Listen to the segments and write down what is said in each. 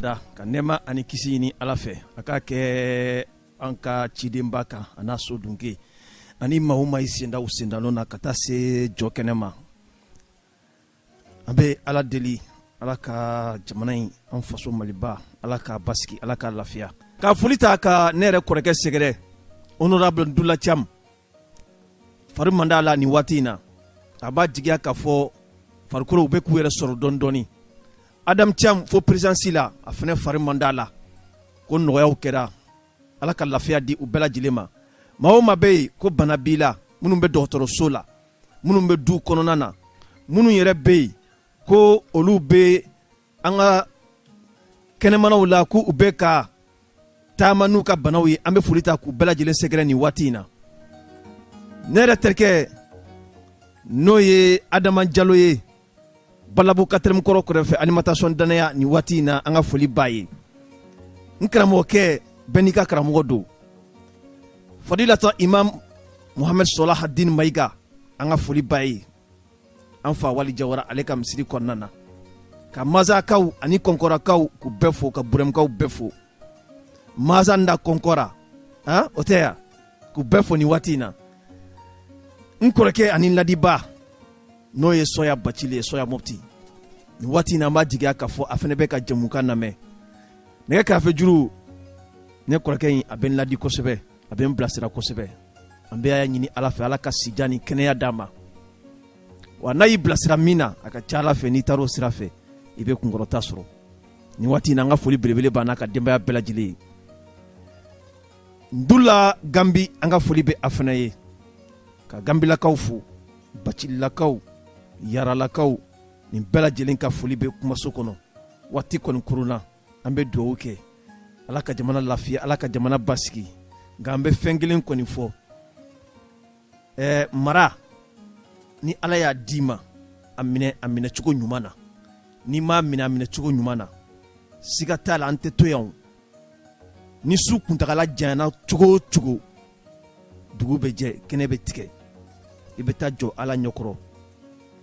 Da ka nɛɛma ani kisi ɲini Ala fɛ a k'a kɛ an ka cidenba kan a n'a so dunke ani maa o maa y'i sen da u sendanɔ na ka taa se jɔ kɛnɛ ma. An bɛ Ala deli Ala ka jamana in an faso Maliba Ala k'a basigi Ala k'a lafiya. Ka foli ta ka ne yɛrɛ kɔrɔkɛ sɛgɛrɛ honorable Ndula Cam fari man d'a la nin waati in na a b'a jigiya k'a fɔ farikolow bɛ k'u yɛrɛ sɔrɔ dɔɔni dɔɔni Adam Cam fo présidence la a fana fari man d'a la ko nɔgɔyaw kɛra Ala ka lafiya di u bɛɛ lajɛlen ma. Maa o maa bɛ yen ko bana b'i la, minnu bɛ dɔgɔtɔrɔso la, minnu bɛ du kɔnɔna na, minnu yɛrɛ bɛ yen ko olu bɛ an ka kɛnɛmanaw la ko u bɛ ka taama n'u ka banaw ye, an bɛ foli ta k'u bɛɛ lajɛlen sɛgɛrɛ nin waati in na. Ne yɛrɛ terikɛ n'o ye Adama Jalo ye Balabu quatrième kɔrɔ kɛrɛfɛ alimentation danaya nin waati in na, an ka foli b'a ye. N karamɔgɔkɛ, bɛɛ n'i ka karamɔgɔ don, Fadilata Imam Mohamed Solahadin Mayiga, an ka foli b'a ye an fa Wali Jawara ale ka misiri kɔnɔna na. Ka Mazakaw ani Kɔnkɔrakaw k'u bɛɛ fo, ka Burɛmukaw bɛɛ fo, Maza nda Kɔnkɔra han o tɛ yan, k'u bɛɛ fo nin waati in na. N kɔrɔkɛ ani ladiba n'o ye Sɔya Bacili ye, Sɔya Mɔpti, nin waati in na an b'a jigiya k'a fɔ a fana bɛ ka jɛmukan lamɛn. Nɛgɛ karafe juru, ne kɔrɔkɛ in a bɛ n ladi kosɛbɛ, a bɛ n bilasira kosɛbɛ. An bɛ y'a ɲini Ala fɛ, Ala ka sijan ni kɛnɛya d'a ma. Wa n'a y'i bilasira min na, a ka ca Ala fɛ n'i taara o sira fɛ, i bɛ kunkɔrɔta sɔrɔ. Nin waati in na, an ka foli belebele b'a n'a ka denbaya bɛɛ lajɛlen ye. Ndula Gambi, an ka foli bɛ a fana ye, ka Gambilakaw fo, Bacililakaw, Yaralakaw, nin bɛɛ lajɛlen ka foli bɛ kumaso kɔnɔ. Waati kɔni koronna, an bɛ dugawu kɛ Ala ka jamana lafiya, Ala ka jamana basigi. Nka an bɛ fɛn kelen kɔni fɔ, mara ni Ala y'a d'i ma, a minɛ a minɛcogo ɲuman na. N'i m'a minɛ a minɛcogo ɲuman na, siga t'a la, an tɛ to yan. Ni su kuntagala janyana cogo o cogo, dugu bɛ jɛ, kɛnɛ bɛ tigɛ, i bɛ taa jɔ Ala ɲɛkɔrɔ.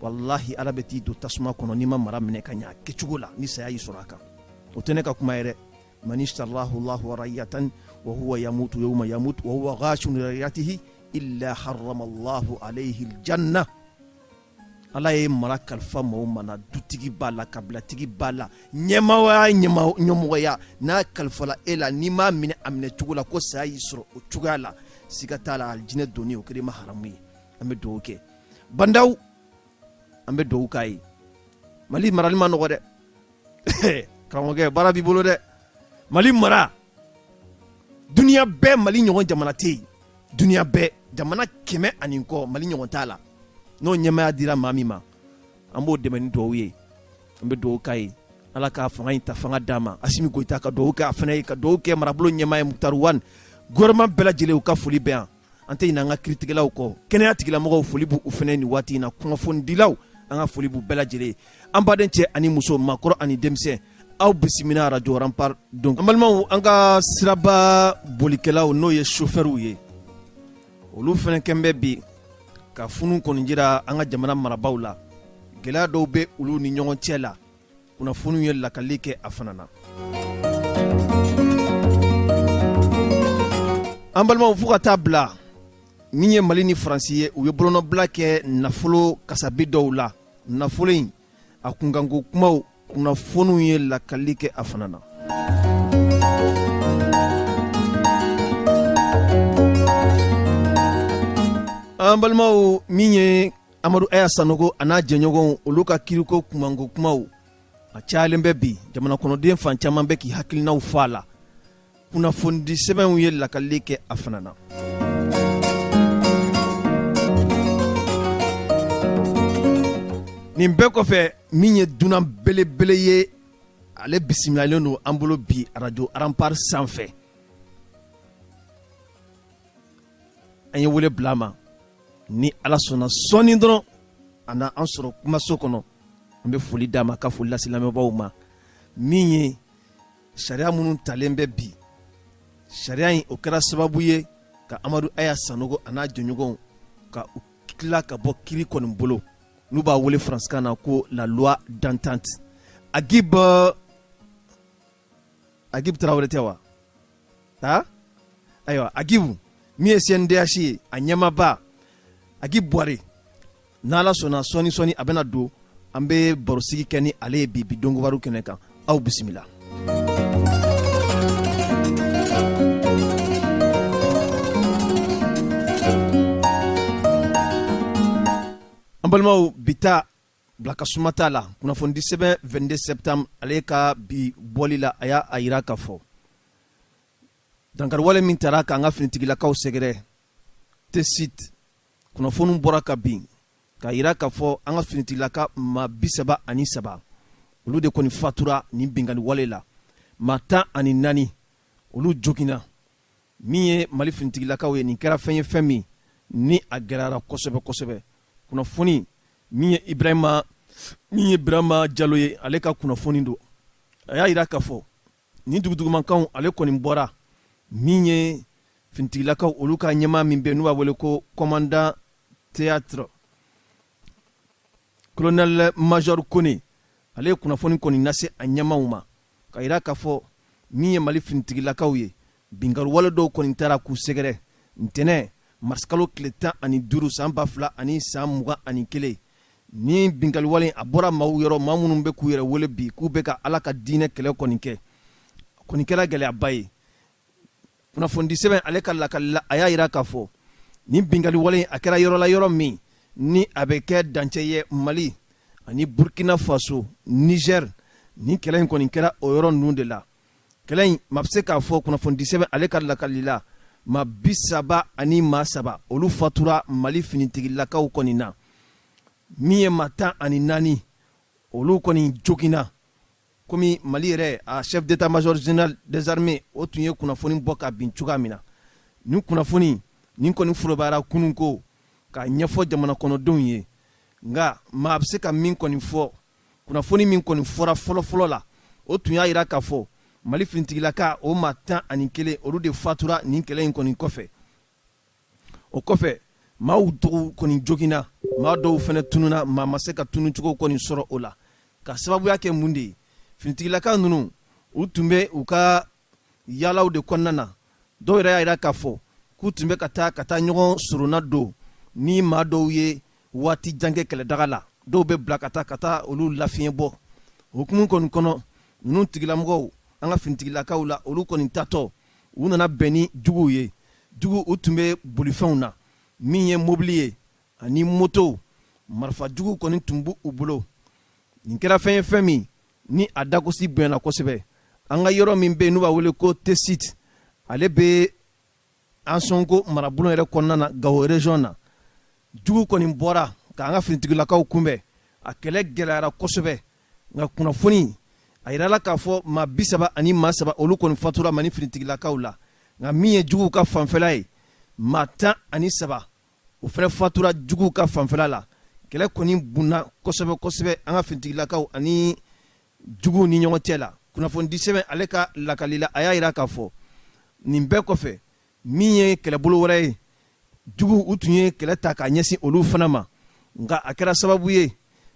Walahi, Ala bɛ t'i don tasuma kɔnɔ n'i ma mara minɛ ka ɲɛ a kɛcogo la, ni saya y'i sɔrɔ a kan. O tɛ ne ka kuma ye dɛ. Man ishtarahu Allahu ra'iyatan wa huwa yamutu yawma yamutu wa huwa ghashun li ra'iyatihi illa harrama Allahu alayhi aljanna. Ala ye mara kalifa maaw ma na, dutigi b'a la, kabilatigi b'a la, ɲɛmaaya ɲɛmɔgɔya n'a kalifala e la, n'i m'a minɛ a minɛ cogo la, ko saya y'i sɔrɔ o cogoya la, siga t'a la, alijinɛ donni o kɛra i ma haramu ye. An bɛ dugawu kɛ Bandaw, an bɛ dugawu k'a ye. Mali marali ma nɔgɔ dɛ, karamɔgɔkɛ, baara b'i bolo dɛ. Mali mara, duniya bɛɛ Mali ɲɔgɔn jamana tɛ yen. Duniya bɛɛ jamana 100 ani kɔ, Mali ɲɔgɔn t'a la. N'o ɲɛmaaya dira maa min ma, an b'o dɛmɛ ni dugawu ye. An bɛ dugawu k'a ye, Ala ka fanga in ta fanga d'a ma. Asimi Goyita, ka dugawu kɛ a fana ye, ka dugawu kɛ marabolo ɲɛmaa ye Mukutari Wane, gouvernement bɛɛ lajɛlen, u ka foli bɛ yan. An tɛ ɲinɛ an ka kiritigɛlaw kɔ, kɛnɛya tigilamɔgɔw, foli b'u fana nin waati in na, kunnafonidilaw, an ka foli b'u bɛɛ lajɛlen ye. An baden cɛ ani muso, maakɔrɔ ani denmisɛn, aw bisimila arajo Rempart. Donc an balimaw, an ka siraba bolikɛlaw, n'o ye chauffeurw ye, olu fana kɛn bɛ bi ka funu kɔni jira an ka jamana marabaaw la. Gɛlɛya dɔw bɛ olu ni ɲɔgɔn cɛ la, kunnafoniw ye lakali kɛ a fana na. An balimaw, fo ka taa bila min ye Mali ni Faransi ye, u ye bolonɔbila kɛ nafolo kasabi dɔw la. Nafolo in a kunkanko kumaw, kunnafoniw ye lakali kɛ a fana na. An balimaw, min ye Amadu Aya Sanogo a n'a jɛɲɔgɔnw, olu ka kiriko kunkanko kumaw a cayalen bɛ bi. Jamana kɔnɔden fan caman bɛ k'i hakilinaw fɔ a la. Kunnafonidi sɛbɛnw ye lakali kɛ a fana na. Nin bɛɛ kɔfɛ, min ye dunan belebele ye, ale bisimilalen don an bolo bi arajo Rempart sanfɛ. An ye wele bila a ma, ni Ala sɔnna, sɔɔni dɔrɔn a na an sɔrɔ kumaso kɔnɔ. An bɛ foli d'a ma, ka foli lase lamɛnbaaw ma. Min ye sariya minnu talen bɛ bi, sariya in o kɛra sababu ye ka Amadu Aya Sanogo a n'a jɛɲɔgɔnw ka u tila ka bɔ kiri kɔni bolo, n'u b'a wele faransikan na ko la loi d'entente. Agib Agibu Tarawele tɛ wa? A ayiwa, Agibu min ye CNDH ye, a ɲɛmaaba Agibu Buware, n'Ala sɔnna, sɔɔni sɔɔni a bɛna don, an bɛ barosigi kɛ ni ale ye bi bi don kibaru kɛnɛ kan. Aw bisimila. An balimaw, bi ta bila ka suma t'a la. Kunnafonidi sɛbɛn 22 septembre, ale ka bi bɔli la, a y'a jira k'a fɔ dankariwale min taara k'an ka finitigilakaw sɛgɛrɛ Tessit, kunnafoni bɔra ka bin k'a jira k'a fɔ an ka finitigilaka maa 33, olu de kɔni fatura nin binkanni wale la. Maa 14, olu joginna. Min ye Mali finitigilakaw ye, nin kɛra fɛn ye, fɛn min ni a gɛlɛyara kosɛbɛ kosɛbɛ. Kunnafoni min ye Ibrahima min ye Birama Jalo ye, ale ka kunnafoni don. A y'a jira k'a fɔ nin dugudugumankanw, ale kɔni bɔra min ye finitigilakaw olu ka ɲɛmaa min bɛ, n'u b'a wele ko commandant théâtre colonel major Kone, ale ye kunnafoni kɔni lase a ɲɛmaaw ma ka jira k'a fɔ min ye Mali finitigilakaw ye, binkanni wale dɔw kɔni taara k'u sɛgɛrɛ ntɛnɛn marisikalo tile 15 san 2021. Ni binkanni wale a bɔra maaw yɔrɔ, maa minnu bɛ k'u yɛrɛ wele bi k'u bɛ ka Ala ka diinɛ kɛlɛ kɔni kɛ, kɔni kɛra gɛlɛyaba ye. Kunnafonidi sɛbɛn ale ka lakali la, a y'a jira k'a fɔ nin binkanni wale a kɛra yɔrɔ la, yɔrɔ min ni a bɛ kɛ dancɛ ye Mali ani Burkina Faso, Niger. Nin kɛlɛ in kɔni kɛra o yɔrɔ ninnu de la. Kɛlɛ in, maa bɛ se k'a fɔ, kunnafonidi sɛbɛn ale ka lakali la, maa 33, olu fatura Mali finitigilakaw kɔni na. Min ye maa 14, olu kɔni joginna. Komi Mali yɛrɛ a chef d'état major général des armées, o tun ye kunnafoni bɔ ka bin cogoya min na, nin kunnafoni nin kɔni forobayara kunun ko k'a ɲɛfɔ jamana kɔnɔdenw ye. Nka maa bɛ se ka min kɔni fɔ, kunnafoni min kɔni fɔra fɔlɔfɔlɔ la, o tun y'a jira k'a fɔ Mali finitigilaka o maa 11, olu de fatura nin kɛlɛ in kɔni kɔfɛ. O kɔfɛ, maaw dɔw kɔni joginna, maa dɔw fana tununna, maa ma se ka tununcogo kɔni sɔrɔ o la. Ka sababuya kɛ mun de ye? Finitigilaka ninnu, u tun bɛ u ka yaalaw de kɔnɔna na. Dɔw yɛrɛ y'a jira k'a fɔ k'u tun bɛ ka taa ka taa ɲɔgɔn sorona don ni maa dɔw ye waati jan kɛ kɛlɛdaga la, dɔw bɛ bila ka taa ka taa olu lafiɲɛ bɔ. Hukumu kɔni kɔnɔ, ninnu tigilamɔgɔw, an ka finitigilakaw la, olu kɔni tatɔ, u nana bɛn ni juguw ye. Jugu, u tun bɛ bolifɛnw na, min ye mobili ye ani motow, marifa jugu kɔni tun b' u bolo. Nin kɛra fɛn ye, fɛn min ni a dagosi bonyana kosɛbɛ. An ka yɔrɔ min bɛ yen n'u b'a wele ko Tessit, ale bɛ Ansongo marabolo yɛrɛ kɔnɔna na, Gawo région na. Jugu kɔni bɔra k'an ka finitigilakaw kunbɛn, a kɛlɛ gɛlɛyara kosɛbɛ. Nka kunnafoni a yirala k'a fɔ maa 33, olu kɔni fatura Mali finitigilakaw la. Nka min ye juguw ka fanfɛla ye, maa 13, o fana fatura juguw ka fanfɛla la. Kɛlɛ kɔni bunna kosɛbɛ kosɛbɛ an ka finitigilakaw ani juguw ni ɲɔgɔn cɛ la. Kunnafonidi sɛbɛn ale ka lakali la, a y'a jira k'a fɔ nin bɛɛ kɔfɛ, min ye kɛlɛbolo wɛrɛ ye, jugu u tun ye kɛlɛ ta k'a ɲɛsin olu fana ma. Nka a kɛra sababu ye,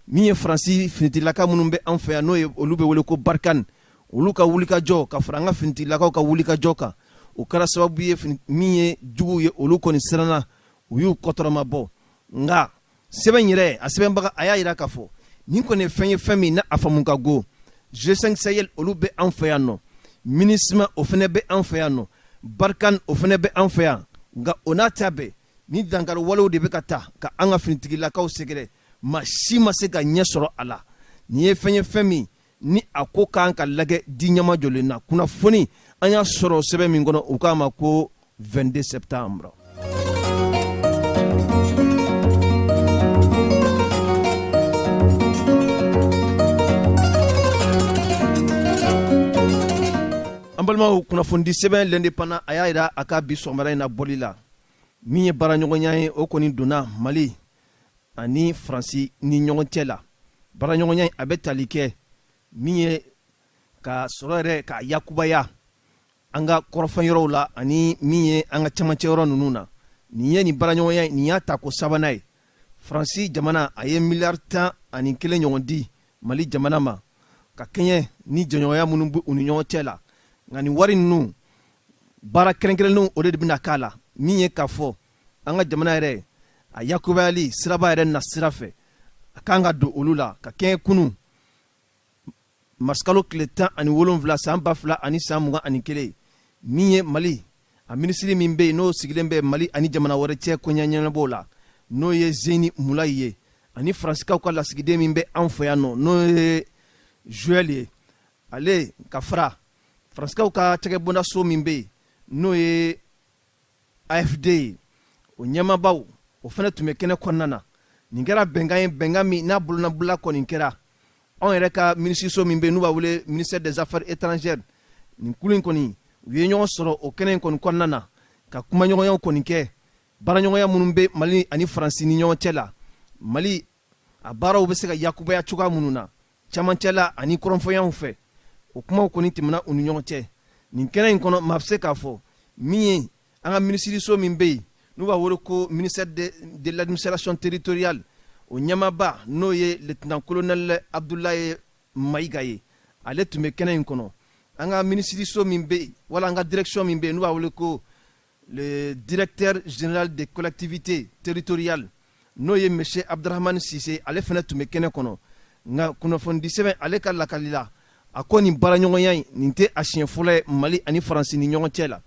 min ye Faransi finitigilaka minnu bɛ an fɛ yan, n'o ye olu bɛ wele ko Barkhane, olu ka wulikajɔ ka fara an ka finitigilakaw ka wulikajɔ kan, o kɛra sababu ye, min ye juguw ye, olu kɔni siranna, u y'u kɔtɔrɔmabɔ. Nka sɛbɛn yɛrɛ, a sɛbɛnbaga, a y'a jira k'a fɔ nin kɔni ye fɛn ye, fɛn min na a faamu ka go. G5 Sahel, olu bɛ an fɛ yan nɔ, MINUSMA, o fana bɛ an fɛ yan nɔ, Barkhane, o fana bɛ an fɛ yan. Nka o n'a ta bɛɛ, ni dankari walew de bɛ ka ta ka an ka finitigilakaw sɛgɛrɛ, maa si ma se ka ɲɛ sɔrɔ a la. Nin ye fɛn ye, fɛn min ni a ko kan ka lajɛ di ɲɛmajɔlen na. Kunnafoni an y'a sɔrɔ sɛbɛn min kɔnɔ, u k'a ma ko 22 septembre. An balimaw, kunnafonidi sɛbɛn L'Indépendant, a y'a jira a ka bi sɔgɔmada in na bɔli la, min ye baaraɲɔgɔnya ye, o kɔni donna Mali ani Faransi ni ɲɔgɔn cɛ la. Baaraɲɔgɔnya a bɛ tali kɛ min ye ka sɔrɔ yɛrɛ ka yakubaya an ka kɔrɔfɛn yɔrɔw la ani min ye an ka cɛmancɛ yɔrɔ ninnu na. Nin ye nin baaraɲɔgɔnya, nin y'a tako sabanan ye. Faransi jamana, a ye miliyari 11 ɲɔgɔn di Mali jamana ma ka kɛɲɛ ni jɛɲɔgɔnya minnu bɛ u ni ɲɔgɔn cɛ la. Nka nin wari ninnu, baara kɛrɛnkɛrɛnnenw o de bɛna k'a la, min ye k'a fɔ an ka jamana yɛrɛ a yakubayali siraba yɛrɛ na sira fɛ, a kan ka don olu la. Ka kɛɲɛ kunun marisikalo tile 17 san 2021, min ye Mali a minisiri min bɛ yen, n'o sigilen bɛ Mali ani jamana wɛrɛ cɛ koɲɛ ɲɛnabɔw la, n'o ye Zeni Mulayi ye, ani Faransikaw ka lasigiden min bɛ an fɛ yan nɔ, n'o ye Joël ye, ale ka fara Faransikaw ka cɛkɛbondaso min bɛ yen, n'o ye AFD ye, o ɲɛmaabaw, o fana tun bɛ kɛnɛ kɔnɔna na. Nin kɛra bɛnkan ye, bɛnkan min n'a bolonabila kɔni kɛra anw yɛrɛ ka minisiriso min bɛ yen, n'u b'a wele ministère des affaires étrangères. Nin kulu in kɔni, u ye ɲɔgɔn sɔrɔ o kɛnɛ in kɔni kɔnɔna na ka kumaɲɔgɔnyaw kɔni kɛ, baaraɲɔgɔnya minnu bɛ Mali ani Faransi ni ɲɔgɔn cɛ la, Mali a baaraw bɛ se ka yakubaya cogoya minnu na camancɛ la ani kɔrɔnfɛyanw fɛ. O kumaw kɔni tɛmɛna u ni ɲɔgɔn cɛ nin kɛnɛ in kɔnɔ. Maa bɛ se k'a fɔ min ye an ka minisiriso min bɛ yen, n'u b'a wele ko ministère de l'administration territoriale, o ɲɛmaaba, n'o ye lieutenant colonel Abdoulaye Mayiga ye, ale tun bɛ kɛnɛ in kɔnɔ. An ka minisiriso min bɛ yen, wala an ka direction min bɛ yen, n'u b'a wele ko le directeur général des collectivités territoriales, n'o ye monsieur Abdramane Sise, ale fana tun bɛ kɛnɛ kɔnɔ. Nka kunnafonidi sɛbɛn ale ka lakali la, a ko nin baaraɲɔgɔnya in, nin tɛ a siɲɛ fɔlɔ ye Mali ani Faransi ni ɲɔgɔn cɛ la.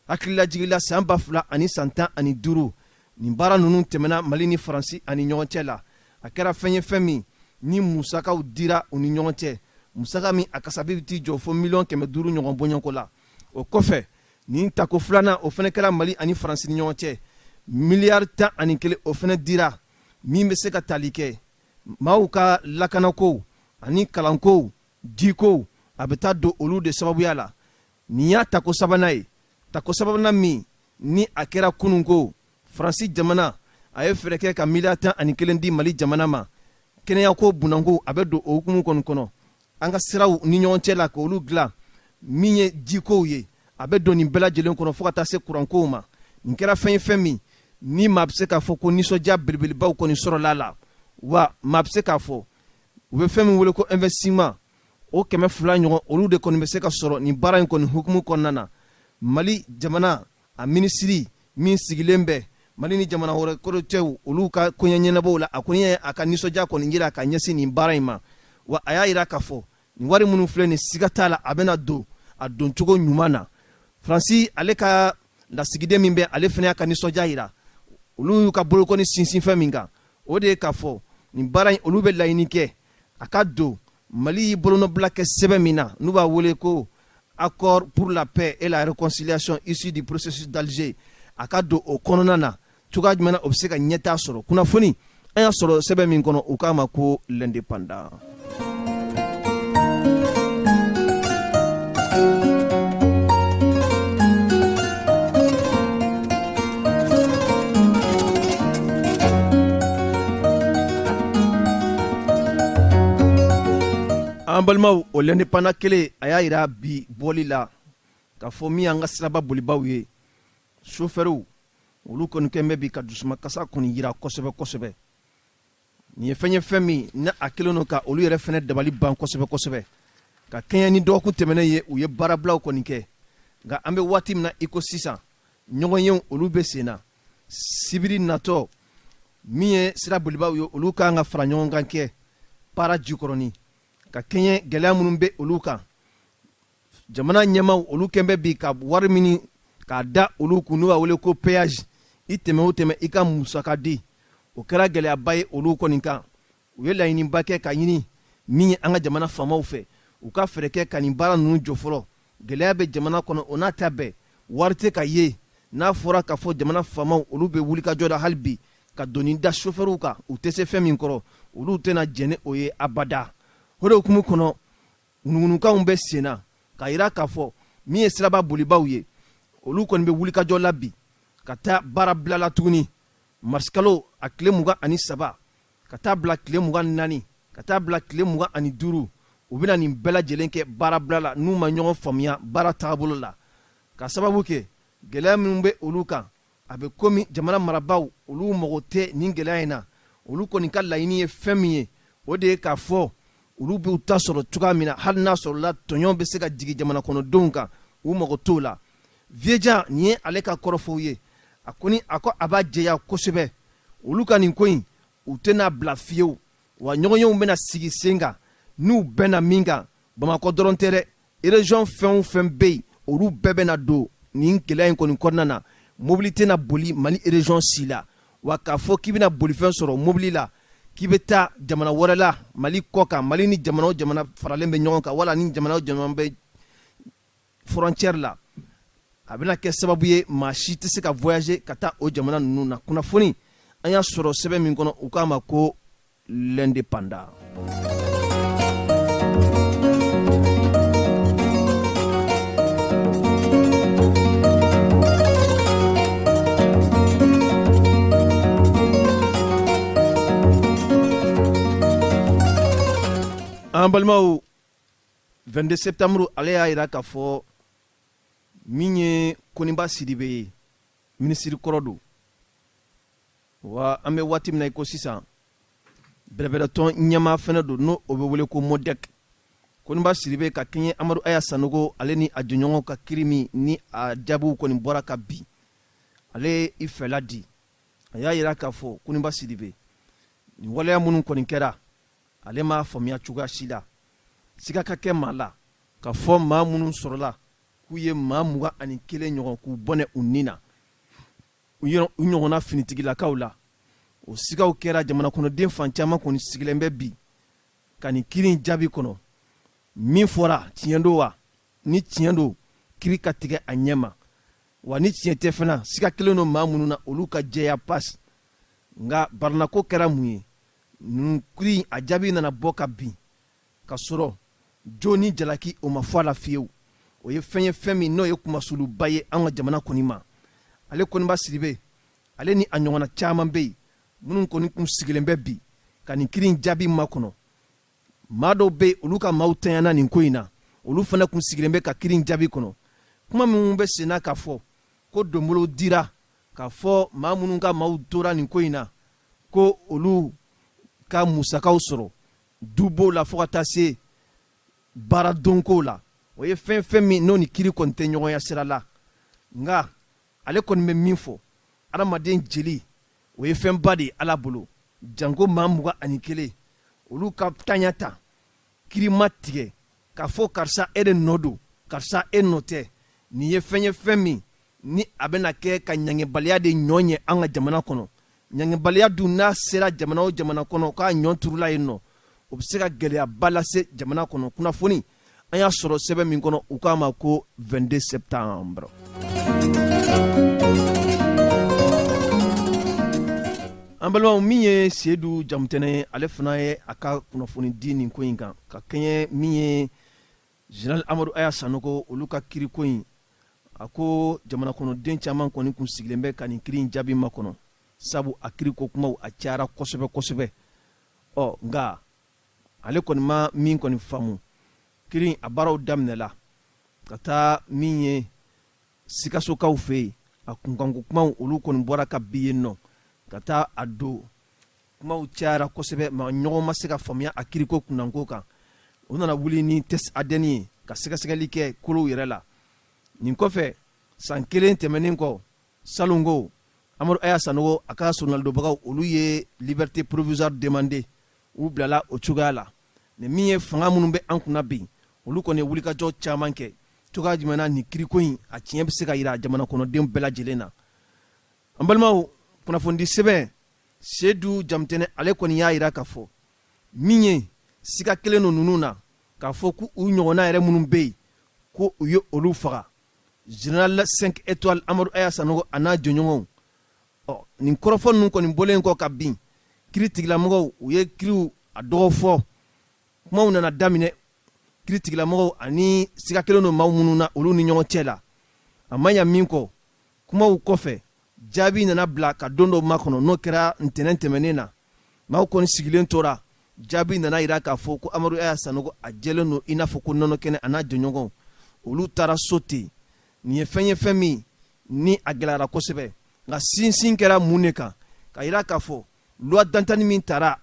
Hakililajigila, san 2015, nin baara ninnu tɛmɛna Mali ni Faransi ani ɲɔgɔn cɛ la. A kɛra fɛn ye, fɛn min ni musakaw dira u ni ɲɔgɔn cɛ, musaka min a kasabi bɛ t'i jɔ fo miliyɔn 500 ɲɔgɔn bɔɲɔgɔnko la. O kɔfɛ, nin tako filanan, o fana kɛra Mali ani Faransi ni ɲɔgɔn cɛ, miliyari 11, o fana dira, min bɛ se ka tali kɛ maaw ka lakanakow ani kalankow, jikow, a bɛ taa don olu de sababuya la. Nin y'a tako sabanan ye, tako sabanan min ni a kɛra kunun ko Faransi jamana a ye fɛɛrɛ kɛ ka miliyari 11 di Mali jamana ma. Kɛnɛyako bunanko, a bɛ don o hukumu kɔni kɔnɔ, an ka siraw ni ɲɔgɔn cɛ la k'olu dilan, min ye jikow ye, a bɛ don nin bɛɛ lajɛlen kɔnɔ fo ka taa se kurankow ma. Nin kɛra fɛn ye, fɛn min ni maa bɛ se k'a fɔ ko nisɔndiya belebelebaw kɔni sɔrɔla la. Wa maa bɛ se k'a fɔ u bɛ fɛn min wele ko investissement, o 200 ɲɔgɔn, olu de kɔni bɛ se ka sɔrɔ nin baara in kɔni hukumu kɔnɔna na. Mali jamana a minisiri min sigilen bɛ Mali ni jamana wɛrɛ cɛw olu ka koɲɛ ɲɛnabɔw la, a kɔni ye a ka nisɔndiya kɔni jira ka ɲɛsin nin baara in ma. Wa a y'a jira k'a fɔ nin wari minnu filɛ nin, siga t'a la, a bɛna don a doncogo ɲuman na. Faransi ale ka lasigiden min bɛ, ale fana y'a ka nisɔndiya jira. Olu y'u ka bolokɔni sinsin fɛn min kan, o de ye k'a fɔ nin baara in, olu bɛ laɲini kɛ a ka don Mali y'i bolonɔbila kɛ sɛbɛn min na, n'u b'a wele ko accord pour la paix et la réconciliation issu du processus d'Alger, a ka don o kɔnɔna na cogoya jumɛn na, o bɛ se ka ɲɛtaa sɔrɔ. Kunnafoni an y'a sɔrɔ sɛbɛn min kɔnɔ, u k'a ma ko L'Indépendant. An balimaw, o L'Indépendant kelen, a y'a jira bi bɔli la k'a fɔ min y'an ka siraba bolibaw ye, sofɛriw, olu kɔni kɛn bɛ bi ka dusumakasa kɔni jira kosɛbɛ kosɛbɛ. Nin ye fɛn ye, fɛn min ni a kɛlen don ka olu yɛrɛ fɛnɛ dabali ban kosɛbɛ kosɛbɛ. Ka kɛɲɛ ni dɔgɔkun tɛmɛnen ye, u ye baarabilaw kɔni kɛ. Nka an bɛ waati min na i ko sisan, ɲɔgɔnyew olu bɛ sen na. Sibiri natɔ, min ye sira bolibaw ye, olu kan ka fara ɲɔgɔn kan kɛ Para Jikɔrɔni, ka kɛɲɛ gɛlɛya minnu bɛ olu kan. Jamana ɲɛmaw, olu kɛn bɛ bi ka wari min k'a da olu kun, n'u b'a wele ko péage, i tɛmɛ o tɛmɛ i ka musaka di, o kɛra gɛlɛyaba ye olu kɔni kan. U ye laɲiniba kɛ ka ɲini min ye an ka jamana faamaw fɛ, u ka fɛɛrɛ kɛ ka nin baara ninnu jɔ fɔlɔ. Gɛlɛya bɛ jamana kɔnɔ, o n'a ta bɛɛ, wari tɛ ka ye. N'a fɔra k'a fɔ jamana faamaw, olu bɛ wulikajɔ la hali bi ka doni da sofɛriw kan, u tɛ se fɛn min kɔrɔ, olu tɛna jɛn ni o ye abada. O de hukumu kɔnɔ, ŋunuŋunukanw bɛ sen na k'a jira k'a fɔ min ye siraba bolibaw ye, olu kɔni bɛ wulikajɔ la bi ka taa baara bila la tuguni marisikalo a tile 23 ka taa bila tile 24, ka taa bila tile 25. U bɛna nin bɛɛ lajɛlen kɛ baarabila la n'u ma ɲɔgɔn faamuya baara taabolo la, ka sababu kɛ gɛlɛya minnu bɛ olu kan. A bɛ komi jamana marabaaw, olu mago tɛ nin gɛlɛya in na. Olu kɔni ka laɲini ye fɛn min ye, o de ye k'a fɔ olu b'u ta sɔrɔ cogoya min na, hali n'a sɔrɔla tɔɲɔ bɛ se ka jigin jamana kɔnɔdenw kan. U mago t'o la. Viyeja, nin ye ale ka kɔrɔfɔw ye. A kɔni a ko a b'a jɛya kosɛbɛ, olu ka nin ko in, u tɛna bila fiyewu, wa ɲɔgɔnyew bɛna sigi sen kan n'u bɛnna min kan. Bamakɔ dɔrɔn tɛ dɛ, région fɛn o fɛn bɛ yen, olu bɛɛ bɛna don nin gɛlɛya in kɔni kɔnɔna na. Mobili tɛna boli Mali région si la, wa k'a fɔ k'i bɛna bolifɛn sɔrɔ mobili la k'i bɛ taa jamana wɛrɛ la Mali kɔ kan, Mali ni jamana o jamana faralen bɛ ɲɔgɔn kan, wala ni jamana o jamana bɛ frontière la, a bɛna kɛ sababu ye maa si tɛ se ka voyager ka taa o jamana ninnu na. Kunnafoni an y'a sɔrɔ sɛbɛn min kɔnɔ, u k'a ma ko L'Indépendant. An balimaw, 22 septembre, ale y'a jira k'a fɔ min ye Koniba Sidibe ye, minisiri kɔrɔ don, wa an bɛ waati min na i ko sisan, bɛrɛbɛrɛtɔn ɲɛmaa fɛnɛ don, n'o o bɛ wele ko MODEC. Koniba Sidibe, ka kɛɲɛ Amadu Aya Sanogo, ale ni a jɛɲɔgɔnw ka kiri min ni a jaabiw kɔni bɔra ka bin, ale ye i fɛla di. A y'a jira k'a fɔ Koniba Sidibe, nin waleya minnu kɔni kɛra, ale m'a faamuya cogoya si la. Siga ka kɛ maa la k'a fɔ maa minnu sɔrɔla k'u ye maa 21 ɲɔgɔn k'u bɔnɛ u ni na u ɲɔgɔnna finitigilakaw la, o sigaw kɛra. Jamana kɔnɔden fan caman kɔni sigilen bɛ bi ka nin kiri in jaabi kɔnɔ. Min fɔra, tiɲɛ don wa? Ni tiɲɛ don, kiri ka tigɛ a ɲɛ ma, wa ni tiɲɛ tɛ fana, siga kelen don maa minnu na, olu ka jɛya pas. Nka barinako kɛra mun ye? Ninnu kiri a jaabi nana bɔ ka bin ka sɔrɔ jo ni jalaki o ma fɔ a la fiyewu. O ye fɛn ye, fɛn min n'o ye kumasuluba ye an ka jamana kɔni ma. Ale Koniba Sidibe, ale ni a ɲɔgɔnna caman bɛ yen minnu kɔni kun sigilen bɛ bi ka nin kiri in jaabi makɔnɔ. Maa dɔw bɛ yen, olu ka maaw tanyana nin ko in na, olu fana kun sigilen bɛ ka kiri in jaabi kɔnɔ. Kuma minnu bɛ senna k'a fɔ ko donbolo dira, k'a fɔ maa minnu ka maaw tora nin ko in na, ko olu ka musakaw sɔrɔ, du b'o la, fo ka taa se baara donko la, o ye fɛn fɛn min n'o ni kiri kɔni tɛ ɲɔgɔnya sira la. Nka ale kɔni bɛ min fɔ, adamaden jeli, o ye fɛnba de ye Ala bolo, janko maa 21, olu ka tanya ta, kiri ma tigɛ k'a fɔ karisa e de nɔ don, karisa e nɔ tɛ. Nin ye fɛn ye, fɛn min ni a bɛna kɛ ka ɲangibaliya de ɲɔ ɲɛ an ka jamana kɔnɔ. Ɲangibaliya dun, n'a sera jamana o jamana kɔnɔ k'a ɲɔ turula yen nɔ, o bɛ se ka gɛlɛyaba lase jamana kɔnɔ. Kunnafoni an y'a sɔrɔ sɛbɛn min kɔnɔ, u k'a ma ko 22 septembre. An balimaw, min ye Seyidu Jamutɛnɛ ye, ale fana ye a ka kunnafoni di nin ko in kan, ka kɛɲɛ min ye général Amadu Aya Sanogo, olu ka kiriko in. A ko jamana kɔnɔden caman kɔni kun sigilen bɛ ka nin kiri in jaabi makɔnɔ, sabu a kiriko kumaw a cayara kosɛbɛ kosɛbɛ. Ɔ nka ale kɔni ma min kɔni faamu, kiri a baaraw daminɛla ka taa min ye Sikasokaw fɛ yen, a kunkanko kumaw olu kɔni bɔra ka bin yen nɔ ka taa a don. Kumaw cayara kosɛbɛ, ma ɲɔgɔn ma se ka faamuya a kiriko kunnanko kan. U nana wuli ni test ADN ye ka sɛgɛsɛgɛli kɛ kolow yɛrɛ la. Nin kɔfɛ, san kelen tɛmɛnen kɔ, salongo Amadu Aya Sanogo a ka soronalidonbagaw, olu ye liberté provisoire demandé, u bilala o cogoya la. Nin min ye fanga minnu bɛ an kunna bi, olu kɔni ye wulikajɔ caman kɛ cogoya jumɛn na nin kiriko in a tiɲɛ bɛ se ka yira jamana kɔnɔden bɛɛ lajɛlen na. An balimaw, kunnafonidi sɛbɛn Seyidu Jamutɛnɛ, ale kɔni y'a yira k'a fɔ min ye siga kelen don ninnu na, k'a fɔ k'u ɲɔgɔnna yɛrɛ minnu bɛ yen, ko u ye olu faga, général 5 étoiles Amadu Aya Sanogo a n'a jɔɲɔgɔnw. Ɔ nin kɔrɔfɔ ninnu kɔni bɔlen kɔ ka bin, kiri tigilamɔgɔw, u ye kiriw a dɔgɔ fɔ. Kumaw nana daminɛ kiri tigilamɔgɔw ani siga kelen don maaw minnu na, olu ni ɲɔgɔn cɛ la. A ma ɲa min kɔ, kumaw kɔfɛ, jaabi nana bila ka don dɔ makɔnɔ, n'o kɛra ntɛnɛn tɛmɛnen na. Maaw kɔni sigilen tora. Jaabi nana yira k'a fɔ ko Amadu Aya Sanogo a jɛlen don i n'a fɔ ko nɔnɔ kɛnɛ, a n'a jɔɲɔgɔnw, olu taara so ten. Nin ye fɛn ye, fɛn min ni a gɛlɛyara kosɛbɛ. Nka sinsin kɛra mun de kan? Ka yira k'a fɔ loi d'entente min tara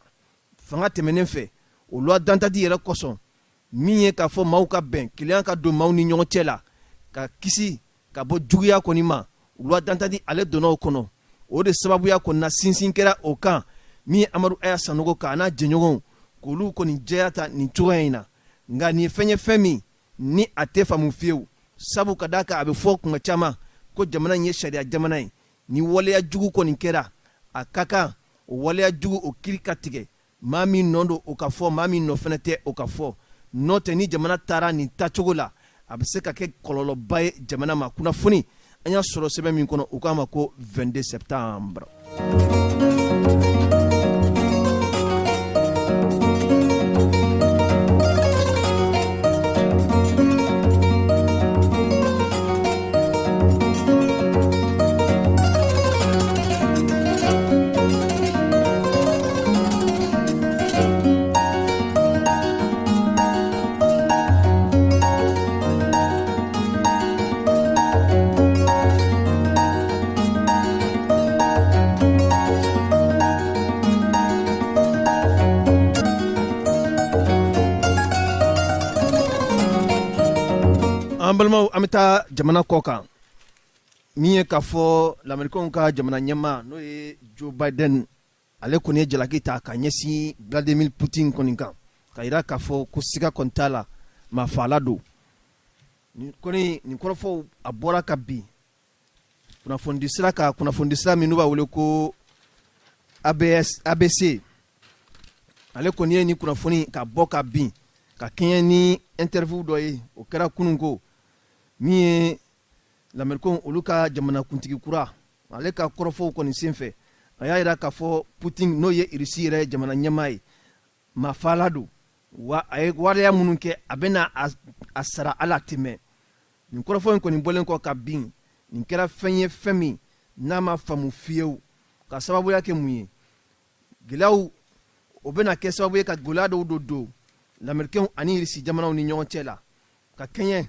fanga tɛmɛnen fɛ, o loi d'entente yɛrɛ kosɔn, min ye k'a fɔ maaw ka bɛn, kelenya ka don maaw ni ɲɔgɔn cɛ la, ka kisi ka bɔ juguya kɔni ma. Loi d'entente ale donna o kɔnɔ. O de sababuya kɔni na, sinsin kɛra o kan. Min ye Amadu Aya Sanogo kan, a n'a jɛɲɔgɔnw, k'olu kɔni jɛya ta nin cogoya in na. Nka nin ye fɛn ye, fɛn min ni a tɛ faamu fiyewu, sabu ka d'a kan a bɛ fɔ kuma caman ko jamana in ye sariya jamana ye. Ni waleya jugu kɔni kɛra, a ka kan o waleya jugu o kiri ka tigɛ, maa min nɔ don o ka fɔ, maa min nɔ fana tɛ o ka fɔ. N'o tɛ, ni jamana taara nin tacogo la, a bɛ se ka kɛ kɔlɔlɔba ye jamana ma. Kunnafoni an y'a sɔrɔ sɛbɛn min kɔnɔ, u k'a ma ko 22 septembre. An balimaw, an bɛ taa jamana kɔ kan. Min ye k'a fɔ lamerikɛnw ka jamana ɲɛmaa, n'o ye Joe Biden, ale kɔni ye jalaki ta ka ɲɛsin Vladimir Putin kɔni kan, ka jira k'a fɔ ko siga kɔni t'a la, maafaala don. Nin kɔni, nin kɔrɔfɔw a bɔra ka bin kunnafonidi sira kan, kunnafonidi sira min n'u b'a wele ko ABS, ABC. Ale kɔni ye nin kunnafoni ka bɔ ka bin ka kɛɲɛ ni interview dɔ ye, o kɛra kunun ko. Min ye lamerikɛnw olu ka jamanakuntigi kura, ale ka kɔrɔfɔw kɔni senfɛ, a y'a jira k'a fɔ Putin, n'o ye Irisi yɛrɛ jamana ɲɛmaa ye, maafaala don, wa a ye waleya minnu kɛ, a bɛna a sara ala tɛmɛ. Nin kɔrɔfɔ in kɔni bɔlen kɔ ka bin, nin kɛra fɛn ye, fɛn min n'a ma faamu fiyewu. Ka sababuya kɛ mun ye? Gɛlɛyaw o bɛna kɛ sababu ye ka gɛlɛya dɔw don lamerikɛnw ani Irisi jamanaw ni ɲɔgɔn cɛ la. Ka kɛɲɛ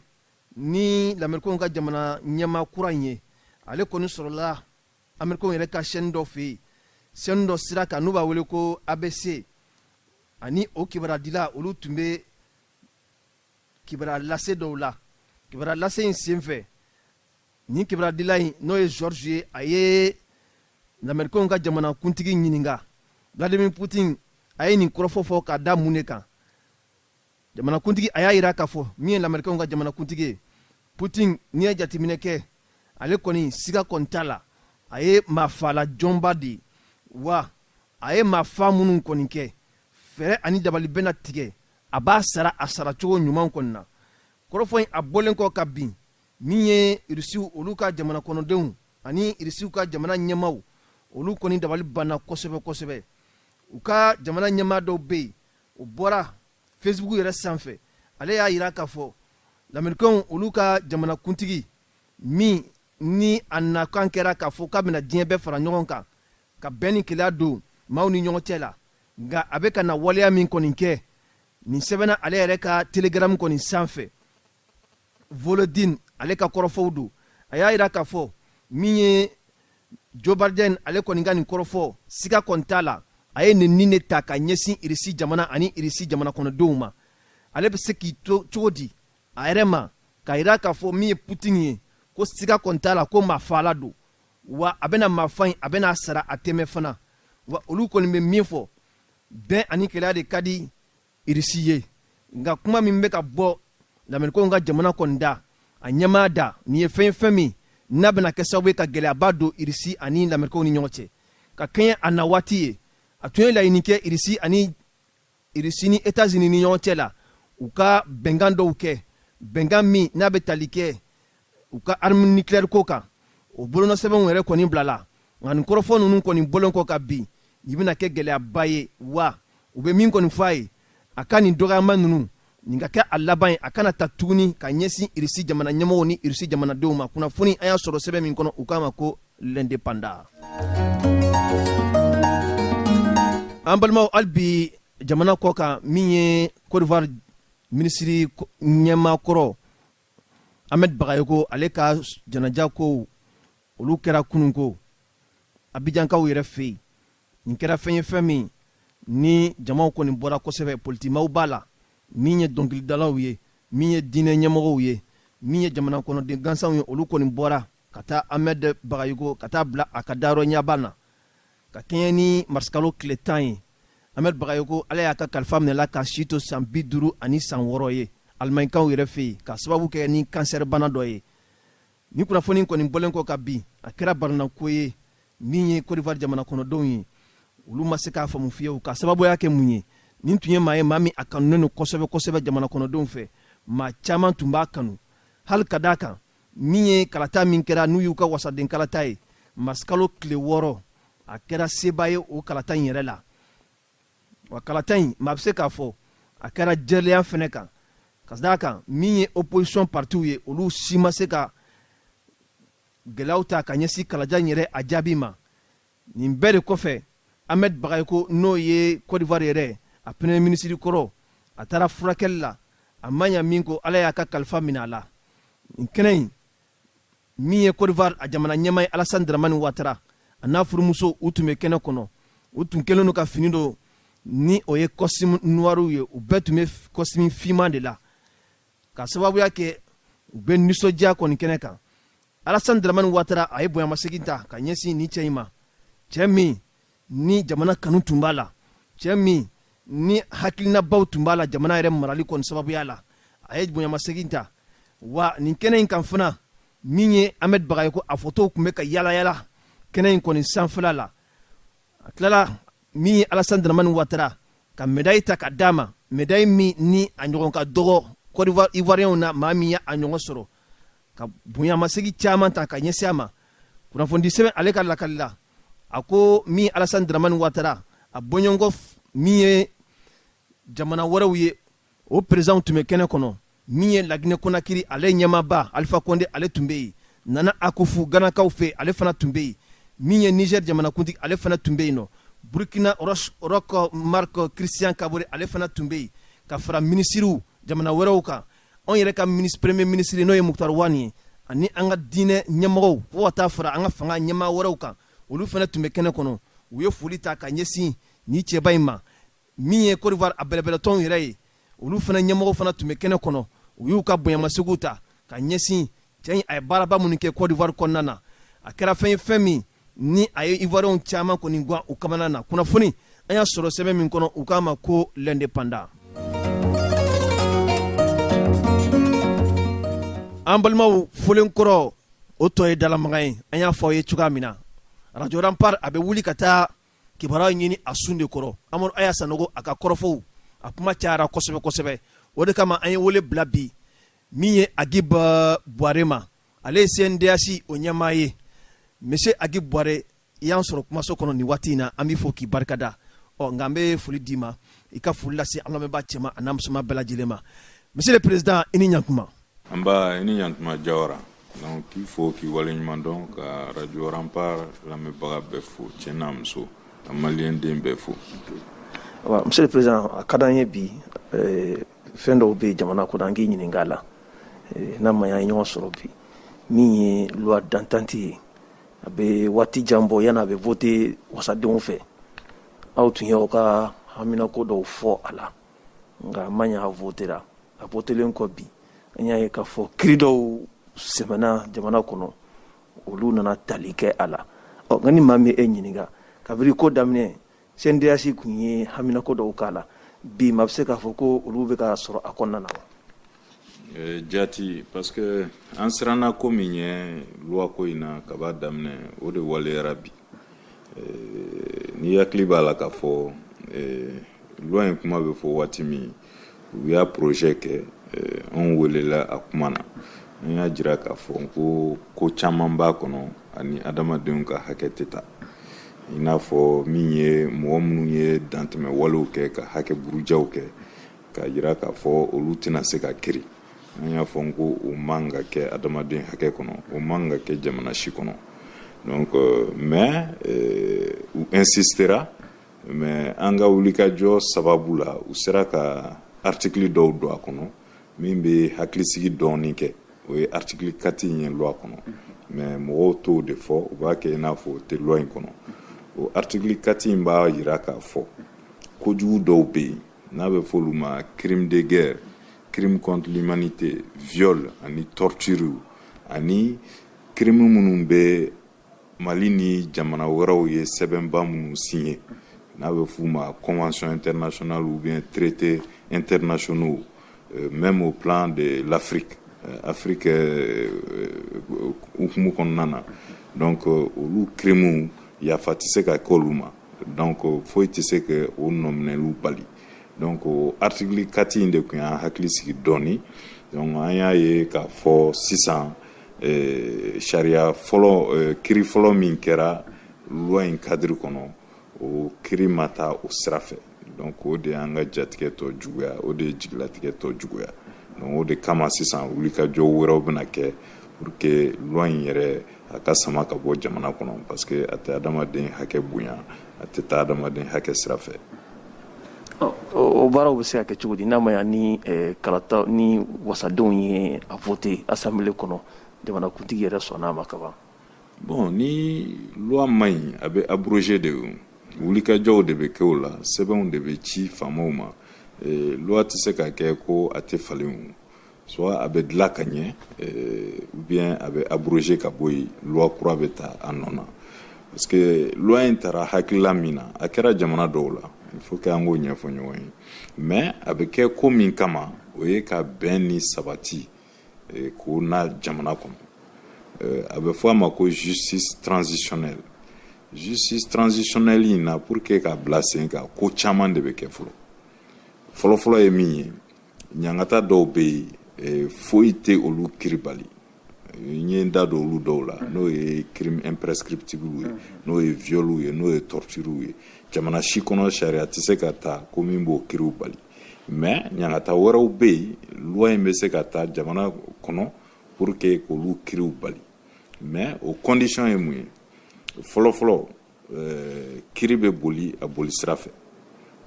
ni lamerikɛnw ka jamana ɲɛmaa kura in ye, ale kɔni sɔrɔla amerikɛnw yɛrɛ ka chaîne dɔ fɛ yen, chaîne dɔ sira kan n'u b'a wele ko ABC. Ani o kibaruya olu tun bɛ kibaruya lase dɔw la. Kibaruya lase in senfɛ, nin kibaruyadila in, n'o ye George ye, a ye lamerikɛnw ka jamana kuntigi ɲininka: Vladimir Putin, a ye nin kɔrɔfɔ fɔ ka da mun de kan? Jamanakuntigi a y'a jira k'a fɔ min ye lamerikɛnw ka jamanakuntigi ye Putin, n'i ye jateminɛ kɛ, ale kɔni siga kɔni t'a la, a ye maafaala jɔnba de ye, wa a ye maafa minnu kɔni kɛ, fɛɛrɛ ani dabali bɛna tigɛ, a b'a sara a saracogo ɲuman kɔni na. Kɔrɔfɔ in a bɔlen kɔ ka bin, min ye Irisiw olu ka jamana kɔnɔdenw ani Irisiw ka jamana ɲɛmaaw, olu kɔni dabali banna kosɛbɛ kosɛbɛ. U ka jamana ɲɛmaa dɔw bɛ yen, o bɔra Facebook yɛrɛ sanfɛ, ale y'a jira k'a fɔ lamerikɛnw olu ka jamanakuntigi min ni a nakan kɛra k'a fɔ k'a bɛna diɲɛ bɛɛ fara ɲɔgɔn kan ka bɛn ni kelenya don maaw ni ɲɔgɔn cɛ la, nka a bɛ ka na waleya min kɔni kɛ, nin sɛbɛnna ale yɛrɛ ka Telegram kɔni sanfɛ. Volodine ale ka kɔrɔfɔw don. A y'a jira k'a fɔ min ye Joe Biden, ale kɔni ka nin kɔrɔfɔ, siga kɔni t'a la, a ye nin de ta ka ɲɛsin Irisi jamana ani Irisi jamana kɔnɔdenw ma. Ale bɛ se k'i to cogo di a yɛrɛ ma ka jira k'a fɔ min ye Putin ye, ko siga kɔni t'a la ko maafaala don, wa a bɛna maafa in, a bɛna a sara a tɛmɛ fana. Wa olu kɔni bɛ min fɔ, bɛn ani kelenya de ka di Irisi ye. Nka kuma min bɛ ka bɔ lamerikɛnw ka jamana kɔni da, a ɲɛmaa da, nin ye fɛn ye, fɛn min n'a bɛna kɛ sababu ye ka gɛlɛyaba don Irisi ani lamerikɛnw ni ɲɔgɔn cɛ. Ka kɛɲɛ a na waati ye, a tun ye laɲini kɛ Irisi ani Irisi ni Etats-Unis ni ɲɔgɔn cɛ la, u ka bɛnkan dɔw kɛ, bɛnkan min n'a bɛ tali kɛ u ka arme nucléaire ko kan. O bolonɔsɛbɛnw yɛrɛ kɔni bilala. Nka nin kɔrɔfɔ ninnu kɔni bɔlen kɔ ka bin, nin bɛna kɛ gɛlɛyaba ye. Wa u bɛ min kɔni fɔ a ye, a ka nin dɔgɔyama ninnu, nin ka kɛ a laban ye, a kana ta tuguni ka ɲɛsin Irisi jamana ɲɛmɔgɔw ni Irisi jamanadenw ma. Kunnafoni an y'a sɔrɔ sɛbɛn min kɔnɔ, u k'a ma ko L'Indépendant. An balimaw, hali bi jamana kɔ kan, min ye Côte d'Ivoire minisiri ɲɛmaa kɔrɔ Ahmed Bagayoko, ale ka janaja kow olu kɛra kunun ko Abijankaw yɛrɛ fɛ yen. Nin kɛra fɛn ye, fɛn min ni jamaw kɔni bɔra kosɛbɛ. Politimaw b'a la, min ye dɔnkilidalaw ye, min ye diinɛ ɲɛmɔgɔw ye, Min ye jamana kɔnɔden gansanw ye, olu kɔni bɔra ka taa Ahmed Bagayogo ka taa bila a ka dayɔrɔ ɲaba na ka kɛɲɛ ni marisikalo tile 10 ye. Ahmed Bagayogo, Ala y'a ka kalifa minɛ la k'a si to san 56 ye Alimaɲikaw yɛrɛ fɛ yen, k'a sababu kɛ ni kansɛribana dɔ ye. Ni kunnafoni kɔni bɔlen kɔ ka bin, a kɛra barinako ye. Min ye Côte d'Ivoire jamana kɔnɔdenw ye, olu ma se k'a faamu fiyewu, k'a sababuya kɛ mun ye. Nin tun ye maa ye, maa min a kanunen don kosɛbɛ kosɛbɛ jamana kɔnɔdenw fɛ. Maa caman tun b'a kanu, hali ka d'a kan min ye kalata min kɛra, n'u y'u ka wasaden kalata ye marisikalo tile 6, a kɛra seba ye o kalata in yɛrɛ la. Wa kalata in, maa bɛ se k'a fɔ a kɛra jɛlenya fɛnɛ kan, ka d'a kan min ye opposition partiw ye, olu si ma se ka gɛlɛyaw ta ka ɲɛsin kalaja in yɛrɛ a jaabi ma. Nin bɛɛ de kɔfɛ, Ahmed Bagayoko, n'o ye Côte d'Ivoire yɛrɛ a premier ministre kɔrɔ, a taara furakɛli la. A ma ɲa min ko, Ala y'a ka kalifa minɛ a la. Nin kɛnɛ in, min ye Côte d'Ivoire a jamana ɲɛmaa ye, Alassane Dramane Ouattara, a n'a furumuso, u tun bɛ kɛnɛ kɔnɔ. U tun kɛlen don ka fini don, ni o ye costume noir ye. U bɛɛ tun bɛ costume finman de la, ka sababuya kɛ u bɛ nisɔndiya kɔni kɛnɛ kan. Alassane Dramane Ouattara, a ye bonyamasegin ta ka ɲɛsin nin cɛ in ma, cɛ min ni jamana kanu tun b'a la, cɛ min ni hakilinabaw tun b'a la jamana yɛrɛ marali kɔni sababuya la. A ye bonyamasegin ta. Wa nin kɛnɛ in kan fana, min ye Ahmed Bagayoko, a fotow tun bɛ ka yala yala kɛnɛ in kɔni sanfɛla la. A tilala, min ye Alassane Dramane Ouattara, ka médaille ta ka d'a ma, médaille min ni a ɲɔgɔn ka dɔgɔ Côte d'Ivoire Ivoirienw na, maa min ye a ɲɔgɔn sɔrɔ, ka bonyamasegin caman ta ka ɲɛsin a ma. Kunnafonidi sɛbɛn ale ka lakali la, a ko min Alassane Dramane Ouattara, a bɔɲɔgɔnkɔ min ye jamana wɛrɛw ye, o présidentw tun bɛ kɛnɛ kɔnɔ. Min ye Laginɛ Konakiri ale ɲɛmaaba Alpha Condé, ale tun bɛ yen. Nana Akufo, Ganakaw fɛ, ale fana tun bɛ yen. Min ye Niger jamanakuntigi, ale fana tun bɛ yen nɔ. Burkina, Roch Marc Christian Kabore, ale fana tun bɛ yen, ka fara minisiriw jamana wɛrɛw kan. Anw yɛrɛ ka premier ministre, n'o ye Moctar Ouane ye, ani an ka diinɛ ɲɛmɔgɔw, fo ka taa fara an ka fanga ɲɛmaa wɛrɛw kan, olu fana tun bɛ kɛnɛ kɔnɔ. U ye foli ta ka ɲɛsin ni cɛba in ma. Min ye Côte d'Ivoire a bɛlɛbɛlɛtɔnw yɛrɛ ye, olu fana ɲɛmɔgɔ fana tun bɛ kɛnɛ kɔnɔ. U y'u ka bonyamasegin ta ka ɲɛsin cɛ in, a ye baaraba minnu kɛ Côte d'Ivoire kɔnɔna na. A kɛra fɛn ye, fɛn min ni a ye Ivoirienw caman kɔni gan u kamana na. Kunnafoni an y'a sɔrɔ sɛbɛn min kɔnɔ, u k'a ma ko L'Indépendant. An balimaw, fɔlen kɔrɔ, o tɔ ye dalamaga ye. An y'a fɔ aw ye cogoya min na, Radio Rempart a bɛ wuli ka taa kibaruya ɲini a sun de kɔrɔ. Amadu Aya Sanogo, a ka kɔrɔfɔw, a kuma cayara kosɛbɛ kosɛbɛ. O de kama an ye wele bila bi min ye Agib Buware ma, ale ye CNDH o ɲɛmaa ye. Monsieur Agib Buware, i y'an sɔrɔ kumaso kɔnɔ nin waati in na, an b'i fo k'i barikada. Ɔ nka an bɛ foli d'i ma, i ka foli lase an lamɛnbaa cɛman a n'a musoman bɛɛ lajɛlen ma. Monsieur le président, i ni ɲantuma. Nba, i ni ɲantuma Jawara. Donc k'i fo k'i waleɲuman dɔn, ka Radio Rempart lamɛnbaga bɛɛ fo, cɛ n'a muso, ka maliyɛn den bɛɛ fo. Monsieur le président, a ka d'an ye bi, fɛn dɔw bɛ jamana kɔnɔ, an k'i ɲininka a la. N'a ma ɲɛ an ye ɲɔgɔn sɔrɔ bi, min ye loi d'entente ye, a bɛ waati jan bɔ yanni a bɛ voter wasadenw fɛ. Aw tun y'aw ka haminako dɔw fɔ a la, nka a ma ɲɛ a votera. A votelen kɔ bi, an y'a ye k'a fɔ kiri dɔw sɛmɛna jamana kɔnɔ, olu nana tali kɛ a la. Ɔ nka ni maa min e ɲininka, kabiri ko daminɛ, CNDH tun ye haminako dɔw k'a la, bi maa bɛ se k'a fɔ ko olu bɛ ka sɔrɔ a kɔnɔna na wa? Jati, parce que an siranna ko min ɲɛ loi ko in na kaba daminɛ, o de waleyara bi. N'i hakili b'a la k'a fɔ loi in kuma bɛ fɔ waati min, u y'a projet kɛ, anw welela a kuma na. An y'a jira k'a fɔ ko ko caman b'a kɔnɔ ani adamadenw ka hakɛ tɛ taa, i n'a fɔ min ye mɔgɔ minnu ye dantɛmɛ walew kɛ, ka hakɛ burujaw kɛ, k'a jira k'a fɔ olu tɛna se ka kiri. An y'a fɔ ko o man ka kɛ adamaden hakɛ kɔnɔ, o man ka kɛ jamana si kɔnɔ. Donc mais u insistera, mais an ka wulikajɔ sababu la, u sera ka article dɔw don a kɔnɔ min bɛ hakilisigi dɔɔni kɛ. O ye article 4 in ye loi kɔnɔ, mais mɔgɔw t'o de fɔ, u b'a kɛ i n'a fɔ o tɛ loi in kɔnɔ. O article 4 in b'a jira k'a fɔ kojugu dɔw bɛ yen n'a bɛ fɔ olu ma crime de guerre. Crime contre l'humanité, viol ani torture, ani crime minnu bɛ Mali ni jamana wɛrɛw ye sɛbɛnba minnu signé, n'a bɛ f'u ma convention internationale ou bien traité internationaux, même au plan de l'Afrique, Afrique hukumu kɔnɔna na. Donc olu crime, yafa tɛ se ka kɛ olu ma, donc foyi tɛ se ka o nɔminɛliw bali. Donc o article 4 in de tun y'an hakili sigi dɔɔni. Donc an y'a ye k'a fɔ sisan, sariya fɔlɔ, kiri fɔlɔ min kɛra loi in cadre kɔnɔ, o kiri ma taa o sira fɛ. Donc o de y'an ka jatigɛ tɔ juguya, o de ye jigilatigɛ tɔ juguya. Donc o de kama sisan, wulikajɔ wɛrɛw bɛna kɛ pour que loi in yɛrɛ a ka sama ka bɔ jamana kɔnɔ, parce que a tɛ adamaden hakɛ bonya, a tɛ taa adamaden hakɛ sira fɛ. O baaraw bɛ se ka kɛ cogo di, n'a ma ya ni kalata ni wasadenw ye a voté assemblée kɔnɔ, jamanakuntigi yɛrɛ sɔnna a ma kaban? Bon, ni loi man ɲi, a bɛ abroger de. O wulikajɔw de bɛ kɛ o la, sɛbɛnw de bɛ ci faamaw ma. Loi tɛ se ka kɛ ko a tɛ falen o. Soit a bɛ dilan ka ɲɛ, ou bien a bɛ abroger ka bɔ yen, loi kura bɛ ta a nɔ na. Parce que loi in taara hakilila min na, a kɛra jamana dɔw la, il faut que an k'o ɲɛfɔ ɲɔgɔn ye. Mais a bɛ kɛ ko min kama, o ye ka bɛn ni sabati k'o na jamana kɔnɔ. A bɛ fɔ a ma ko justice transitionnelle. Justice transitionnelle in na, pour que k'a bila sen kan, ko caman de bɛ kɛ fɔlɔ. Fɔlɔfɔlɔ ye min ye, ɲangata dɔw bɛ yen, foyi tɛ olu kiri bali. N ye n da don olu dɔw la, n'o ye crime imprescriptible ye, n'o ye viol ye, n'o ye torture ye. Jamana si kɔnɔ, sariya tɛ se ka ta ko min b'o kiriw bali. Mais ɲangata wɛrɛw bɛ yen, loi in bɛ se ka ta jamana kɔnɔ pour que k'olu kiriw bali. Mais o condition ye mun ye? Fɔlɔfɔlɔ, kiri bɛ boli a boli sira fɛ,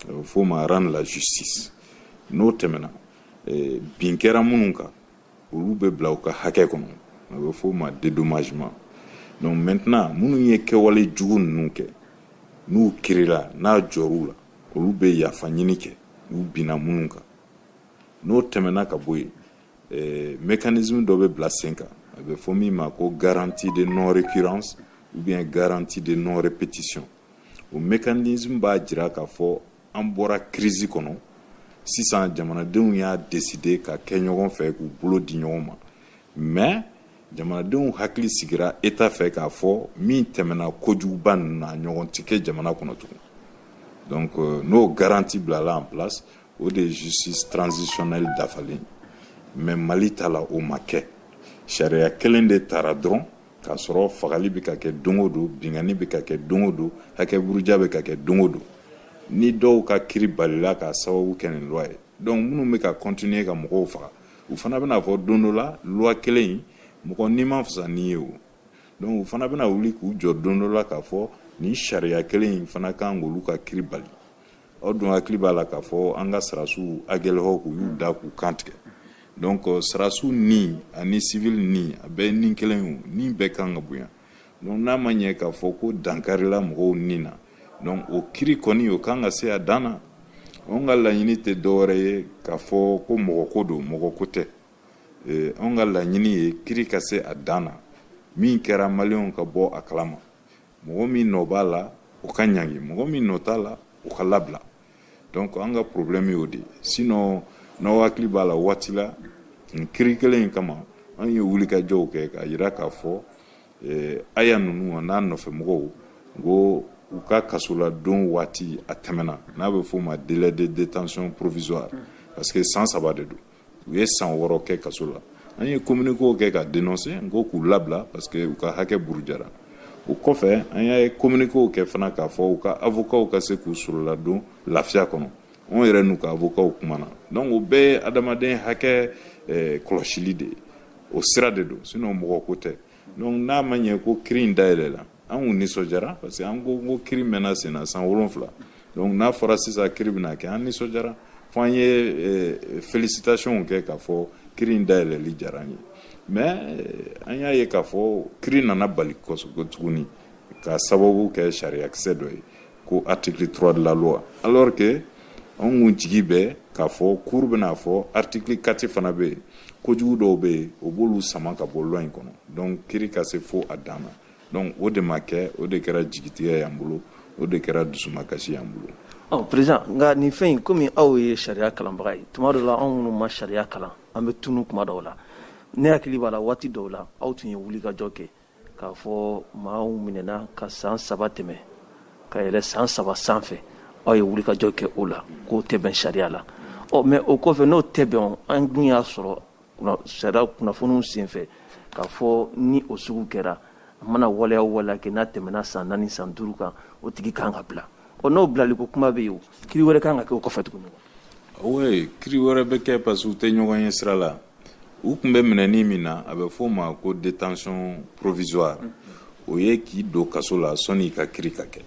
a bɛ f'o ma rendre la justice. N'o tɛmɛna, bin kɛra minnu kan, olu bɛ bila u ka hakɛ kɔnɔ, a bɛ f'o ma dédommagement. Donc maintenant, minnu ye kɛwale jugu ninnu kɛ, n'u kirila, n'a jɔr'u la, olu bɛ yafa ɲini kɛ u binna minnu kan. N'o tɛmɛna ka bɔ yen, mécanisme dɔ bɛ bila sen kan, a bɛ fɔ min ma ko garantie de non récurrence ou bien garantie de non répétition. O mécanisme b'a jira k'a fɔ an bɔra crise kɔnɔ sisan, jamanadenw y'a décider ka kɛ ɲɔgɔn fɛ, k'u bolo di ɲɔgɔn ma. Mais jamanadenw hakili sigira État fɛ k'a fɔ min tɛmɛna kojuguba ninnu na, ɲɔgɔn tɛ kɛ jamana kɔnɔ tugun. Donc n'o garantie bilala en place, o de ye justice transitionnelle dafalen. Mais Mali ta la, o ma kɛ. Sariya kelen de tara dɔrɔn, k'a sɔrɔ fagali bɛ ka kɛ don o don, binkanni bɛ ka kɛ don o don, hakɛ buruja bɛ ka kɛ don o don. Ni dɔw ka kiri balila k'a sababu kɛ nin loi ye, donc minnu bɛ ka continuer ka mɔgɔw faga, u fana bɛna fɔ don dɔ la, loi kelen in, mɔgɔ n'i ma fisa n'i ye o. Donc u fana bɛna wuli k'u jɔ don dɔ la k'a fɔ nin sariya kelen in fana kan k'olu ka kiri bali. Aw dun hakili b'a la k'a fɔ an ka sɔrɔdasiw Aguelhok, u y'u da k'u kan tigɛ. Donc sɔrɔdasiw ni ani civil ni, a bɛɛ ye ni kelen ye, o ni bɛɛ kan ka bonya. Donc n'a ma ɲɛ k'a fɔ ko dankarila mɔgɔw ni na, donc o kiri kɔni, o kan ka se a dan na. Anw ka laɲini tɛ dɔwɛrɛ ye k'a fɔ ko mɔgɔ ko don, mɔgɔ ko tɛ. Anw ka laɲini ye kiri ka se a dan na, min kɛra, maliyɛnw ka bɔ a kalama, mɔgɔ min nɔ b'a la, o ka ɲangi, mɔgɔ min nɔ t'a la, o ka labila. Donc an ka problème y'o de ye. Sinon, n'aw hakili b'a la, waati la, nin kiri kelen in kama, an ye wulikajɔw kɛ k'a jira k'a fɔ aya ninnu n'a nɔfɛ mɔgɔw ko u ka kasoladon waati a tɛmɛna, n'a bɛ f'o ma délai de détention provisoire, parce que san 3 de don, u ye san 6 kɛ kaso la. An ye communiqué kɛ ka dénoncer n ko k'u labila, parce que u ka hakɛ burujara. O kɔfɛ, an ye communiqué kɛ fana k'a fɔ u ka avocat ka se k'u sɔrɔladon lafiya kɔnɔ. Anw yɛrɛ n'u ka avocat kumana. Donc o bɛɛ ye adamaden hakɛ kɔlɔsili de ye, o sira de don, sinon mɔgɔ ko tɛ. Donc n'a ma ɲɛ ko kiri in dayɛlɛ la, an kun nisɔndiyara, parce que an ko ko kiri mɛnna sen na san 7. Donc n'a fɔra sisan kiri bɛna kɛ, an nisɔndiyara fo an ye félicitation kɛ k'a fɔ kiri in dayɛlɛli diyara an ye. Mais an y'a ye k'a fɔ kiri nana bali kosɛbɛ tuguni, ka sababu kɛ sariyakisɛ dɔ ye ko article 3 de la loi, alors que an kun jigi bɛ k'a fɔ loi in bɛ ta, K'a fɔ cour bɛn'a fɔ article 4 fana bɛ yen, kojugu dɔw bɛ yen, o b'olu sama ka bɔ loi in kɔnɔ. Donc kiri ka se fo a dan na. Donc o de ma kɛ, o de kɛra jigitigɛ y'an bolo, o de kɛra dusumakasi y'an bolo. Ɔ président, nka nin fɛn in, komi aw ye sariya kalanbaga ye, tuma dɔw la anw minnu ma sariya kalan, an bɛ tunu kuma dɔw la. Ne hakili b'a la, waati dɔw la aw tun ye wulikajɔ kɛ k'a fɔ maaw minɛna ka san 3 tɛmɛ, ka yɛlɛ san 3 sanfɛ. Aw ye wulikajɔ kɛ o la k'o tɛ bɛn sariya la. Ɔ mais o kɔfɛ, n'o tɛ bɛn, an dun y'a sɔrɔ sariya kunnafoniw senfɛ k'a fɔ ni o sugu kɛra, a mana waleya o waleya kɛ, n'a tɛmɛna san 4, san 5 kan, o tigi kan ka bila. Ɔ n'o bilaliko kuma bɛ yen, kiri wɛrɛ kan ka kɛ o kɔfɛ tuguni? Oui, kiri wɛrɛ bɛ kɛ parce que u tɛ ɲɔgɔn ye sira la. U tun bɛ minɛni min na, a bɛ f'o ma ko détention provisoire. O ye k'i don kaso la sɔnni i ka kiri ka kɛ.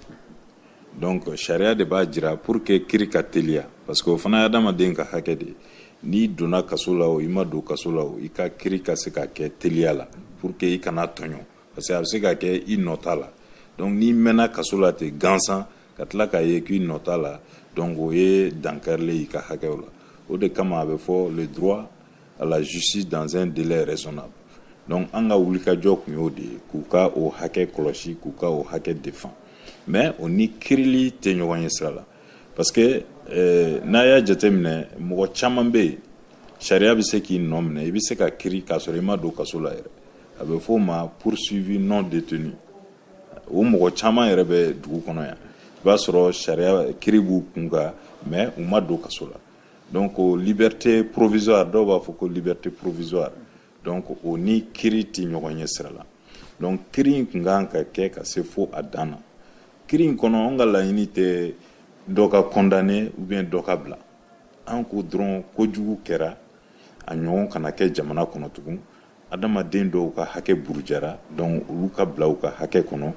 Donc sariya de b'a jira pour que kiri ka teliya, parce que o fana ye adamaden ka hakɛ de ye. N'i donna kaso la o, i ma don kaso la o, i ka kiri ka se ka kɛ teliya la pour que i kana tɔɲɔ, parce que a bɛ se ka kɛ i nɔ t'a la. Donc n'i mɛnna kaso la ten gansan, ka tila k'a ye k'i nɔ t'a la, donc o ye dankarilen i ka hakɛw la. O de kama a bɛ fɔ le droit à la justice dans un délai raisonnable. Donc an ka wulikajɔ tun y'o de ye, k'u ka o hakɛ kɔlɔsi, k'u ka o hakɛ défend. Mais o ni kirili tɛ ɲɔgɔn ye sira la, parce que n'a y'a jateminɛ, mɔgɔ caman bɛ yen, sariya bɛ se k'i nɔ minɛ, i bɛ se ka kiri k'a sɔrɔ i ma don kaso la yɛrɛ. A bɛ f'o ma poursuivi non détenu. O mɔgɔ caman yɛrɛ bɛ dugu kɔnɔ yan. I b'a sɔrɔ sariya kiri b'u kun kan, mais u ma don kaso la. Donc o liberté provisoire, dɔw b'a fɔ ko liberté provisoire, donc o ni kiri tɛ ɲɔgɔn ye sira la. Donc kiri in tun kan ka kɛ ka se fo a dan na. Kiri in kɔnɔ, an ka laɲini tɛ dɔ ka condamné ou bien dɔ ka bila. An ko dɔrɔn kojugu kɛra, a ɲɔgɔn kana kɛ jamana kɔnɔ tugun. Adamaden dɔw ka hakɛ burujara, donc olu ka bila u ka hakɛ kɔnɔ.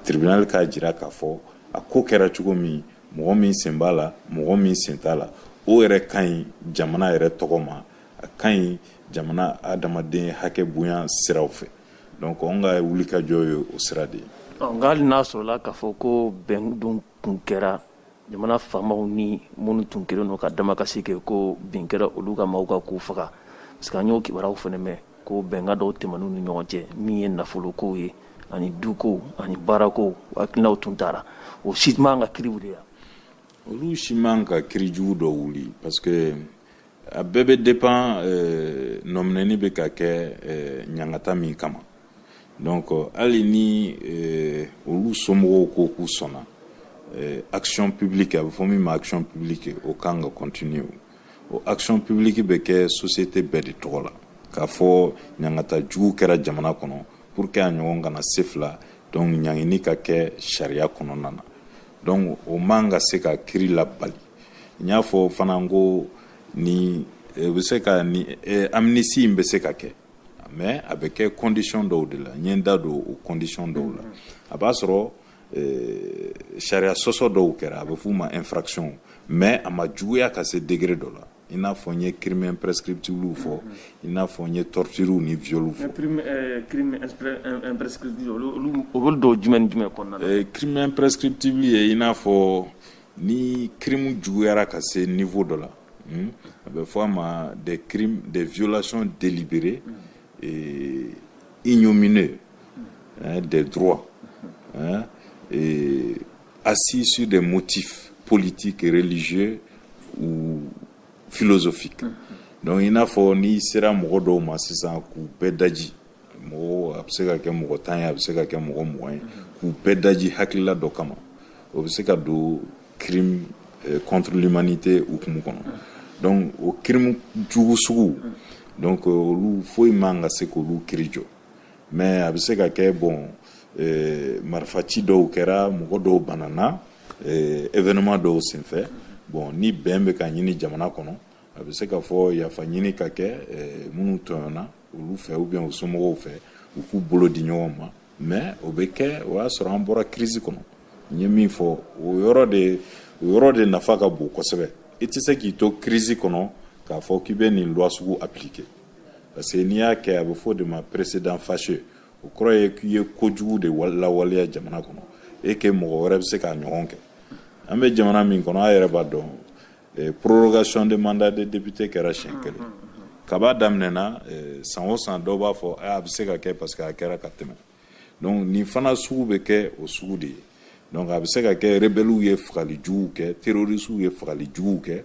Tribunal k'a jira k'a fɔ a ko kɛra cogo min, mɔgɔ min sen b'a la, mɔgɔ min sen t'a la. O yɛrɛ ka ɲi jamana yɛrɛ tɔgɔ ma, a ka ɲi jamana adamaden hakɛ bonya siraw fɛ. Donc anw ka wulikajɔ ye o sira de ye. Nka hali n'a sɔrɔla k'a fɔ ko bɛn dun tun kɛra jamana faamaw ni minnu tun kɛlen don ka damakasi kɛ ko bin kɛra olu ka maaw ka k'u faga, parce que an y'o kibaruyaw fana mɛn ko bɛnkan dɔw tɛmɛn'u ni ɲɔgɔn cɛ, min ye nafolokow ye ani dukow ani baarakow, hakilinaw tun taara, o si man ka kiri wuli. Olu si man ka kiri jugu dɔ wuli, parce que a bɛɛ bɛ dépend nɔminɛni bɛ ka kɛ ɲangata min kama. Donc hali ni olu somɔgɔw ko k'u sɔnna, action publique, a bɛ fɔ min ma action publique, o kan ka continuer. O action publique bɛ kɛ société bɛɛ de tɔgɔ la, k'a fɔ ɲangata jugu kɛra jamana kɔnɔ, pour que a ɲɔgɔn kana se fila. Donc ɲangini ka kɛ sariya kɔnɔna na. Donc o man ka se ka kiri labali. N y'a fɔ fana ko ni bɛ se ka ni amnistie in bɛ se ka kɛ, mais a bɛ kɛ condition dɔw de la. N ye n da don o condition dɔw la. A b'a sɔrɔ sariya sɔsɔ dɔw kɛra, a bɛ f'u ma infraction, mais a ma juguya ka se degré dɔ la, i n'a fɔ n ye crime imprescriptible fɔ, i n'a fɔ n ye torture ni viol fɔ. Crime imprescriptible, olu o bɛ don jumɛn ni jumɛn kɔnɔna na? Crime imprescriptible ye i n'a fɔ ni crime juguyara ka se niveau dɔ la, a bɛ fɔ a ma des crimes, des violations délibérées et ignominieuses, hein, des droits, hein, et assis sur des motifs politiques, religieux ou philosophiques. Donc i n'a fɔ n'i sera mɔgɔ dɔw ma sisan k'u bɛɛ daji, mɔgɔ a bɛ se ka kɛ mɔgɔ 10 ye, a bɛ se ka kɛ mɔgɔ 20 ye, k'u bɛɛ daji hakilila dɔ kama, o bɛ se ka don crime contre l'humanité hukumu kɔnɔ. Donc o crime jugu sugu, donc olu foyi man ka se k'olu kiri jɔ. Mais a bɛ se ka kɛ, bon, marifaci dɔw kɛra, mɔgɔ dɔw banana événement dɔw senfɛ, bon, ni bɛn bɛ ka ɲini jamana kɔnɔ, a bɛ se ka fɔ yafa ɲini ka kɛ minnu tɔɲɔna olu fɛ ou bien u somɔgɔw fɛ, u k'u bolo di ɲɔgɔn ma. Mais o bɛ kɛ o y'a sɔrɔ an bɔra crise kɔnɔ. N ye min fɔ, o yɔrɔ de nafa ka bon kosɛbɛ. I tɛ se k'i to crise kɔnɔ k'a fɔ k'i bɛ nin loi sugu appliquer, parce que n'i y'a kɛ, a bɛ fɔ o de ma précédent fâcheux. O kɔrɔ ye k'i ye kojugu de lawaleya jamana kɔnɔ et que mɔgɔ wɛrɛ bɛ se k'a ɲɔgɔn kɛ. An bɛ jamana min kɔnɔ, a yɛrɛ b'a dɔn. Prorogation de mandat de député kɛra siɲɛ kelen kaba daminɛna. San o san, dɔw b'a fɔ a bɛ se ka kɛ parce que a kɛra ka tɛmɛ. Donc nin fana sugu bɛ kɛ o sugu de ye. Donc a bɛ se ka kɛ rebelles ye fagali juguw kɛ, terroristes ye fagali juguw kɛ,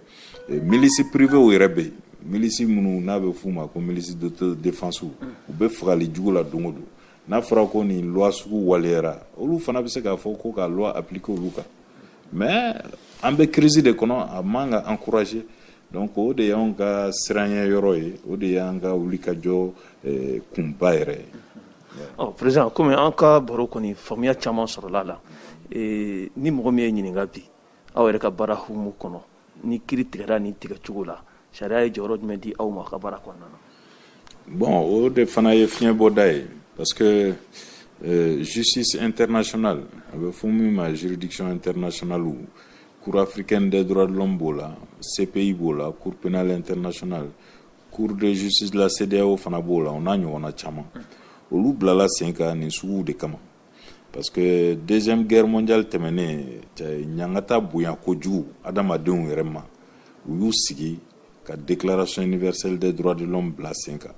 milice privées yɛrɛ bɛ yen, milice minnu n'a bɛ f'u ma ko milice d'autodéfense, u bɛ fagali jugu la don o don. N'a fɔra ko nin loi sugu waleyara, olu fana bɛ se k'a fɔ ko ka loi appliquer olu kan. Mais an bɛ crise de kɔnɔ, a man ka encourager. Donc o de y'anw ka siranɲɛ yɔrɔ ye, o de y'an ka wulikajɔ kunba yɛrɛ ye. Ɔ président, komi an ka baro kɔni, faamuya caman sɔrɔla la. Ni mɔgɔ min ye ɲininka bi, aw yɛrɛ ka baara hukumu kɔnɔ, ni kiiri tigɛra nin tigɛcogo la, sariya ye jɔyɔrɔ jumɛn di aw ma a ka baara kɔnɔna na? Bon, o de fana ye fiɲɛbɔda ye, parce que justice internationale, a bɛ fɔ min ma juridiction internationale, Cour africaine des droits de l'homme b'o la, CPI b'o la, Cour pénale internationale, Cour de justice de la CEDEAO fana b'o la, o n'a ɲɔgɔnna caman. Olu bilala sen kan nin suguw de kama, parce que Deuxième Guerre mondiale tɛmɛnen, ɲangata bonya kojugu adamadenw yɛrɛ ma, u y'u sigi ka Déclaration universelle des droits de l'homme bila sen kan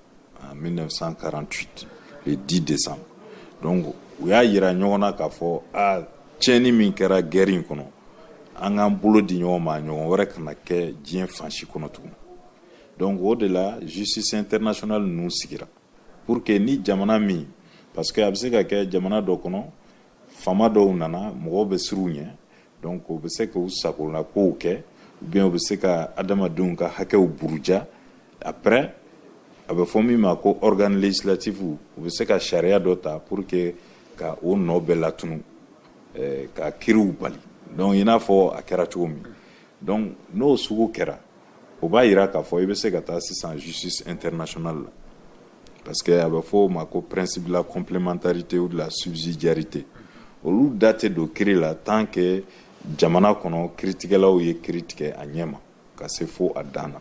en 1948, le 10 décembre. Donc u y'a yira ɲɔgɔn na k'a fɔ a tiɲɛni min kɛra guerre in kɔnɔ, an k'an bolo di ɲɔgɔn ma, ɲɔgɔn wɛrɛ kana kɛ diɲɛ fan si kɔnɔ tugun. Donc o de la justice internationale ninnu sigira, pour que ni jamana min, parce que a bɛ se ka kɛ jamana dɔ kɔnɔ, faama dɔw nana, mɔgɔw bɛ siran u ɲɛ, donc u bɛ se k'u sagola kow kɛ, ou bien u bɛ se ka adamadenw ka hakɛw buruja. Après, a bɛ fɔ min ma ko organe législatif, u bɛ se ka sariya dɔ ta pour que ka o nɔ bɛɛ latunu, ka kiriw bali. Donc i n'a fɔ a kɛra cogo min. Donc n'o sugu kɛra, o b'a yira k'a fɔ i bɛ se ka taa sisan justice internationale la, parce que a bɛ fɔ o ma ko principe de la complémentarité ou de la subsidiarité. Olu da tɛ don kiri la tant que jamana kɔnɔ kiritigɛlaw ye kiri tigɛ a ɲɛ ma ka se fo a dan na.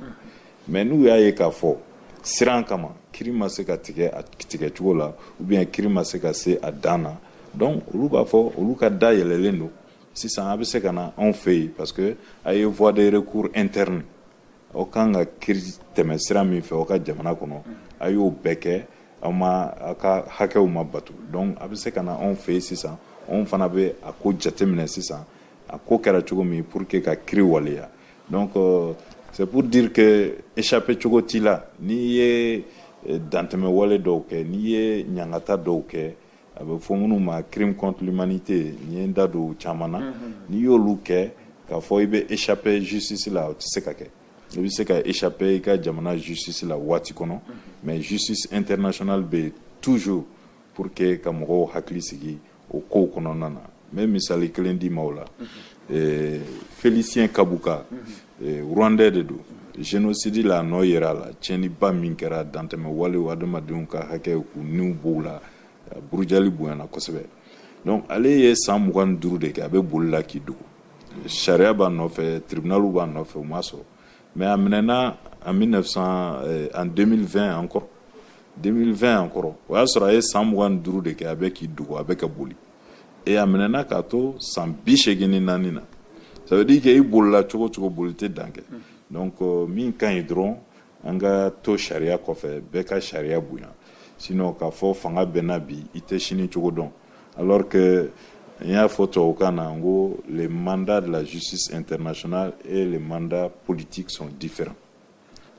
Mais n'u y'a ye k'a fɔ siran kama kiri ma se ka tigɛ a tigɛcogo la, ou bien kiri ma se ka se a dan na, donc olu b'a fɔ olu ka da yɛlɛlen don sisan, a bɛ se ka na anw fɛ yen, parce que a ye voie de recours interne. Aw kan ka kiri tɛmɛ sira min fɛ aw ka jamana kɔnɔ, a y'o bɛɛ kɛ, aw ma, aw ka hakɛw ma bato. Donc a bɛ se ka na anw fɛ yen sisan, anw fana bɛ a ko jateminɛ sisan, a ko kɛra cogo min, pour que ka kiri waleya. Donc c'est pour dire que échapper cogo t'i la. N'i ye dantɛmɛ wale dɔw kɛ, n'i ye ɲangata dɔw kɛ, a bɛ fɔ minnu ma crime contre l'humanité, nin ye n da don caman na, n'i y'olu kɛ, k'a fɔ i bɛ échapper justice la, o tɛ se ka kɛ. I bɛ se ka échapper i ka jamana justice la waati kɔnɔ, mais justice internationale bɛ yen toujours pour que ka mɔgɔw hakili sigi o kow kɔnɔna na. N bɛ misali kelen d'i ma o la. Félicien Kabuga, Rwandais de don. Génocide la, nɔ yera a la, tiɲɛniba min kɛra, dantɛmɛ walew, adamadenw ka hakɛ k'u niw b'o la, burujali bonyana kosɛbɛ. Donc ale ye san 25 de kɛ a bɛ boli la k'i dogo, sariya b'a nɔfɛ, tribunal b'a nɔfɛ, u m'a sɔrɔ. Mais a minɛna en 1900, en 2020 encore, 2020 encore, o y'a sɔrɔ a ye san 25 de kɛ a bɛ k'i dogo, a bɛ ka boli, et a minɛna k'a to san 84 na. Ça veut dire que i bolila cogo cogo, boli tɛ dan kɛ. Donc min ka ɲi dɔrɔn, an ka to sariya kɔfɛ, bɛɛ ka sariya bonya. Sinon k'a fɔ fanga bɛnna bi, i tɛ sini cogo dɔn. Alors que n y'a fɔ tubabukan na, n ko le mandat de la justice internationale et le mandat politique sont différents,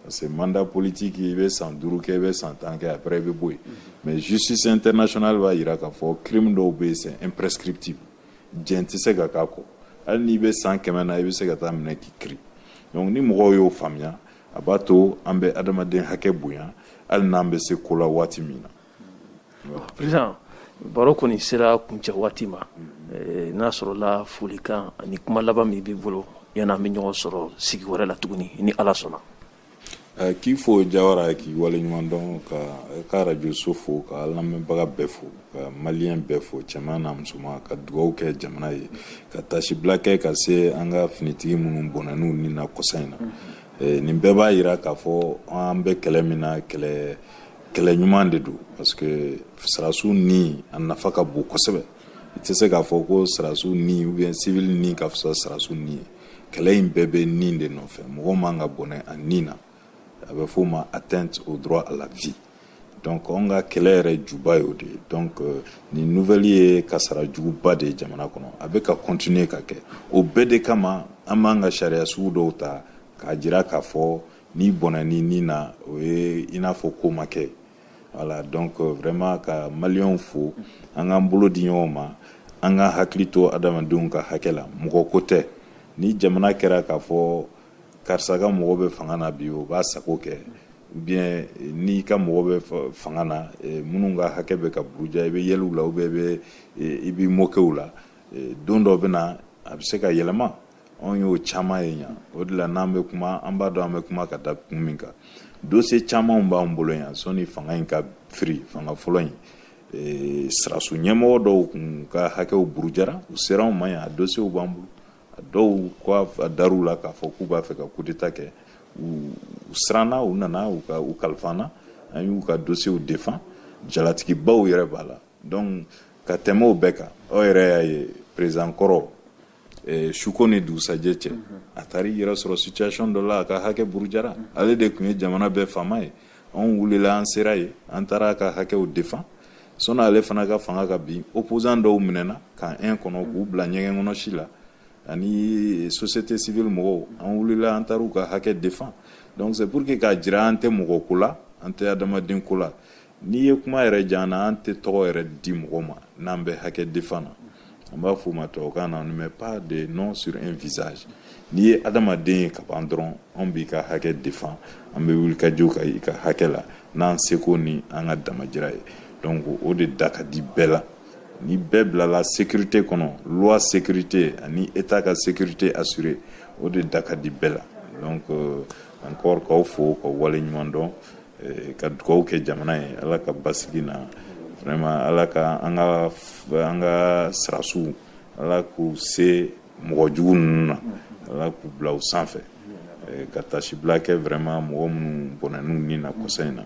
parce que mandat politique, i bɛ san 5 kɛ, i bɛ san 10 kɛ, après i bɛ bɔ yen. Mais justice internationale b'a yira k'a fɔ crime dɔw bɛ yen, c'est imprescriptible, jɛn tɛ se ka k'a kɔ. Hali n'i bɛ san 100 na, i bɛ se ka taa minɛ k'i kiri. Donc ni mɔgɔw y'o faamuya, a b'a to an bɛ adamaden hakɛ bonya, hali n'an bɛ se ko la waati min na. Président, baro kɔni sera kuncɛ waati ma. N'a sɔrɔla folikan ani kuma laban min b'i bolo, yanni an bɛ ɲɔgɔn sɔrɔ sigi wɛrɛ la tuguni, ni Ala sɔnna. K'i fo Jawara, k'i waleɲuman dɔn, ka ka arajoso fo, ka lamɛnbaga bɛɛ fo, ka maliyɛn bɛɛ fo, cɛman n'a musoman, ka dugawu kɛ jamana ye, ka tasibila kɛ ka se an ka finitigi minnu bɔnɛn'u ni na kɔsa in na. Nin bɛɛ b'a yira k'a fɔ an bɛ kɛlɛ min na, kɛlɛ kɛlɛ ɲuman de don, parce que sɔrɔdasiw ni a nafa ka bon kosɛbɛ. I tɛ se k'a fɔ ko sɔrɔdasiw ni ou bien civil ni ka fisa sɔrɔdasiw ni ye. Kɛlɛ in bɛɛ bɛ nin de nɔfɛ. Mɔgɔ man ka bɔnɛ a nin na, a bɛ f'o ma atteinte au droit à la vie. Donc anw ka kɛlɛ yɛrɛ juba y'o de ye. Donc nin nouvelle ye kasara juguba de ye jamana kɔnɔ. A bɛ ka continuer ka kɛ. O bɛɛ de kama an b'an ka sariya sugu dɔw ta k'a jira k'a fɔ n'i bɔnɛ ni nin na, o ye i n'a fɔ ko ma kɛ. Voilà, donc vraiment ka Maliyɛnw fo. An k'an bolo di ɲɔgɔn ma, an ka hakili to adamadenw ka hakɛ la. Mɔgɔ ko tɛ. Ni jamana kɛra k'a fɔ karisa ka mɔgɔ bɛ fanga na bi, o b'a sago kɛ, ou bien n'i ka mɔgɔ bɛ fanga na, minnu ka hakɛ bɛ ka buruja, i bɛ yɛlɛ u la, ou bien i b'i moquer u la, don dɔ bɛ na, a bɛ se ka yɛlɛma. Anw y'o caman ye yan. O de la n'an bɛ kuma, an b'a dɔn an bɛ kuma ka da kun min kan. Dossier camanw b'an bolo yan. Sɔnni fanga in ka firi, fanga fɔlɔ in, sirasiw ɲɛmɔgɔ dɔw kun ka hakɛw burujara, u sera anw ma yan. A dossierw b'an bolo. A dɔw ko a dar'u la k'a fɔ k'u b'a fɛ ka coup d'état kɛ. U siranna, u nana u ka u kalifa an na, an y'u ka dossierw défend. Jalatigibaw yɛrɛ b'a la. Donc ka tɛmɛ o bɛɛ kan, aw yɛrɛ y'a ye, président kɔrɔ, suko ni dugusajɛ cɛ, a taara i yɛrɛ sɔrɔ situation dɔ la, a ka hakɛ burujara. Ale de tun ye jamana bɛɛ faama ye. Anw wulila, an sera yen, an taara a ka hakɛw défend. Sɔnni ale fana ka fanga ka bin, opposant dɔw minɛna camp 1 kɔnɔ k'u bila ɲɛgɛn kɔnɔ si la, ani société civile mɔgɔw. An wulila, an taara u ka hakɛ défend. Donc c'est pour que k'a jira an tɛ mɔgɔ ko la, an tɛ adamaden ko la. N'i ye kuma yɛrɛ jan na, an tɛ tɔgɔ yɛrɛ di mɔgɔ ma n'an bɛ hakɛ défend na. An b'a f'o ma tubabukan na: on ne met pas de nom sur un visage. N'i ye adamaden ye ka ban dɔrɔn, anw b'i ka hakɛ défend, an bɛ wuli ka jɔ ka i ka hakɛ la n'an seko ni an ka damajira ye. Donc o de da ka di bɛɛ la. Ni bɛɛ bilala sécurité kɔnɔ, loi sécurité ani état ka sécurité assurée, o de da ka di bɛɛ la. Donc encore k'aw fo, k'aw waleɲuman dɔn, ka dugawu kɛ jamana ye. Ala ka basigi na vraiment. Ala ka an ka sirasiw, Ala k'u se mɔgɔ jugu ninnu na, Ala k'u bila u sanfɛ, ka tasibila kɛ vraiment mɔgɔ minnu bɔnɛn'u ni na kɔsa in na,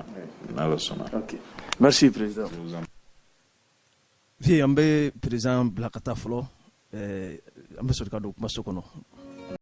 n'Ala sɔnna. Ok, merci président. Vieux, an bɛ président bila ka taa fɔlɔ. An bɛ sɔrɔ ka don kumaso kɔnɔ.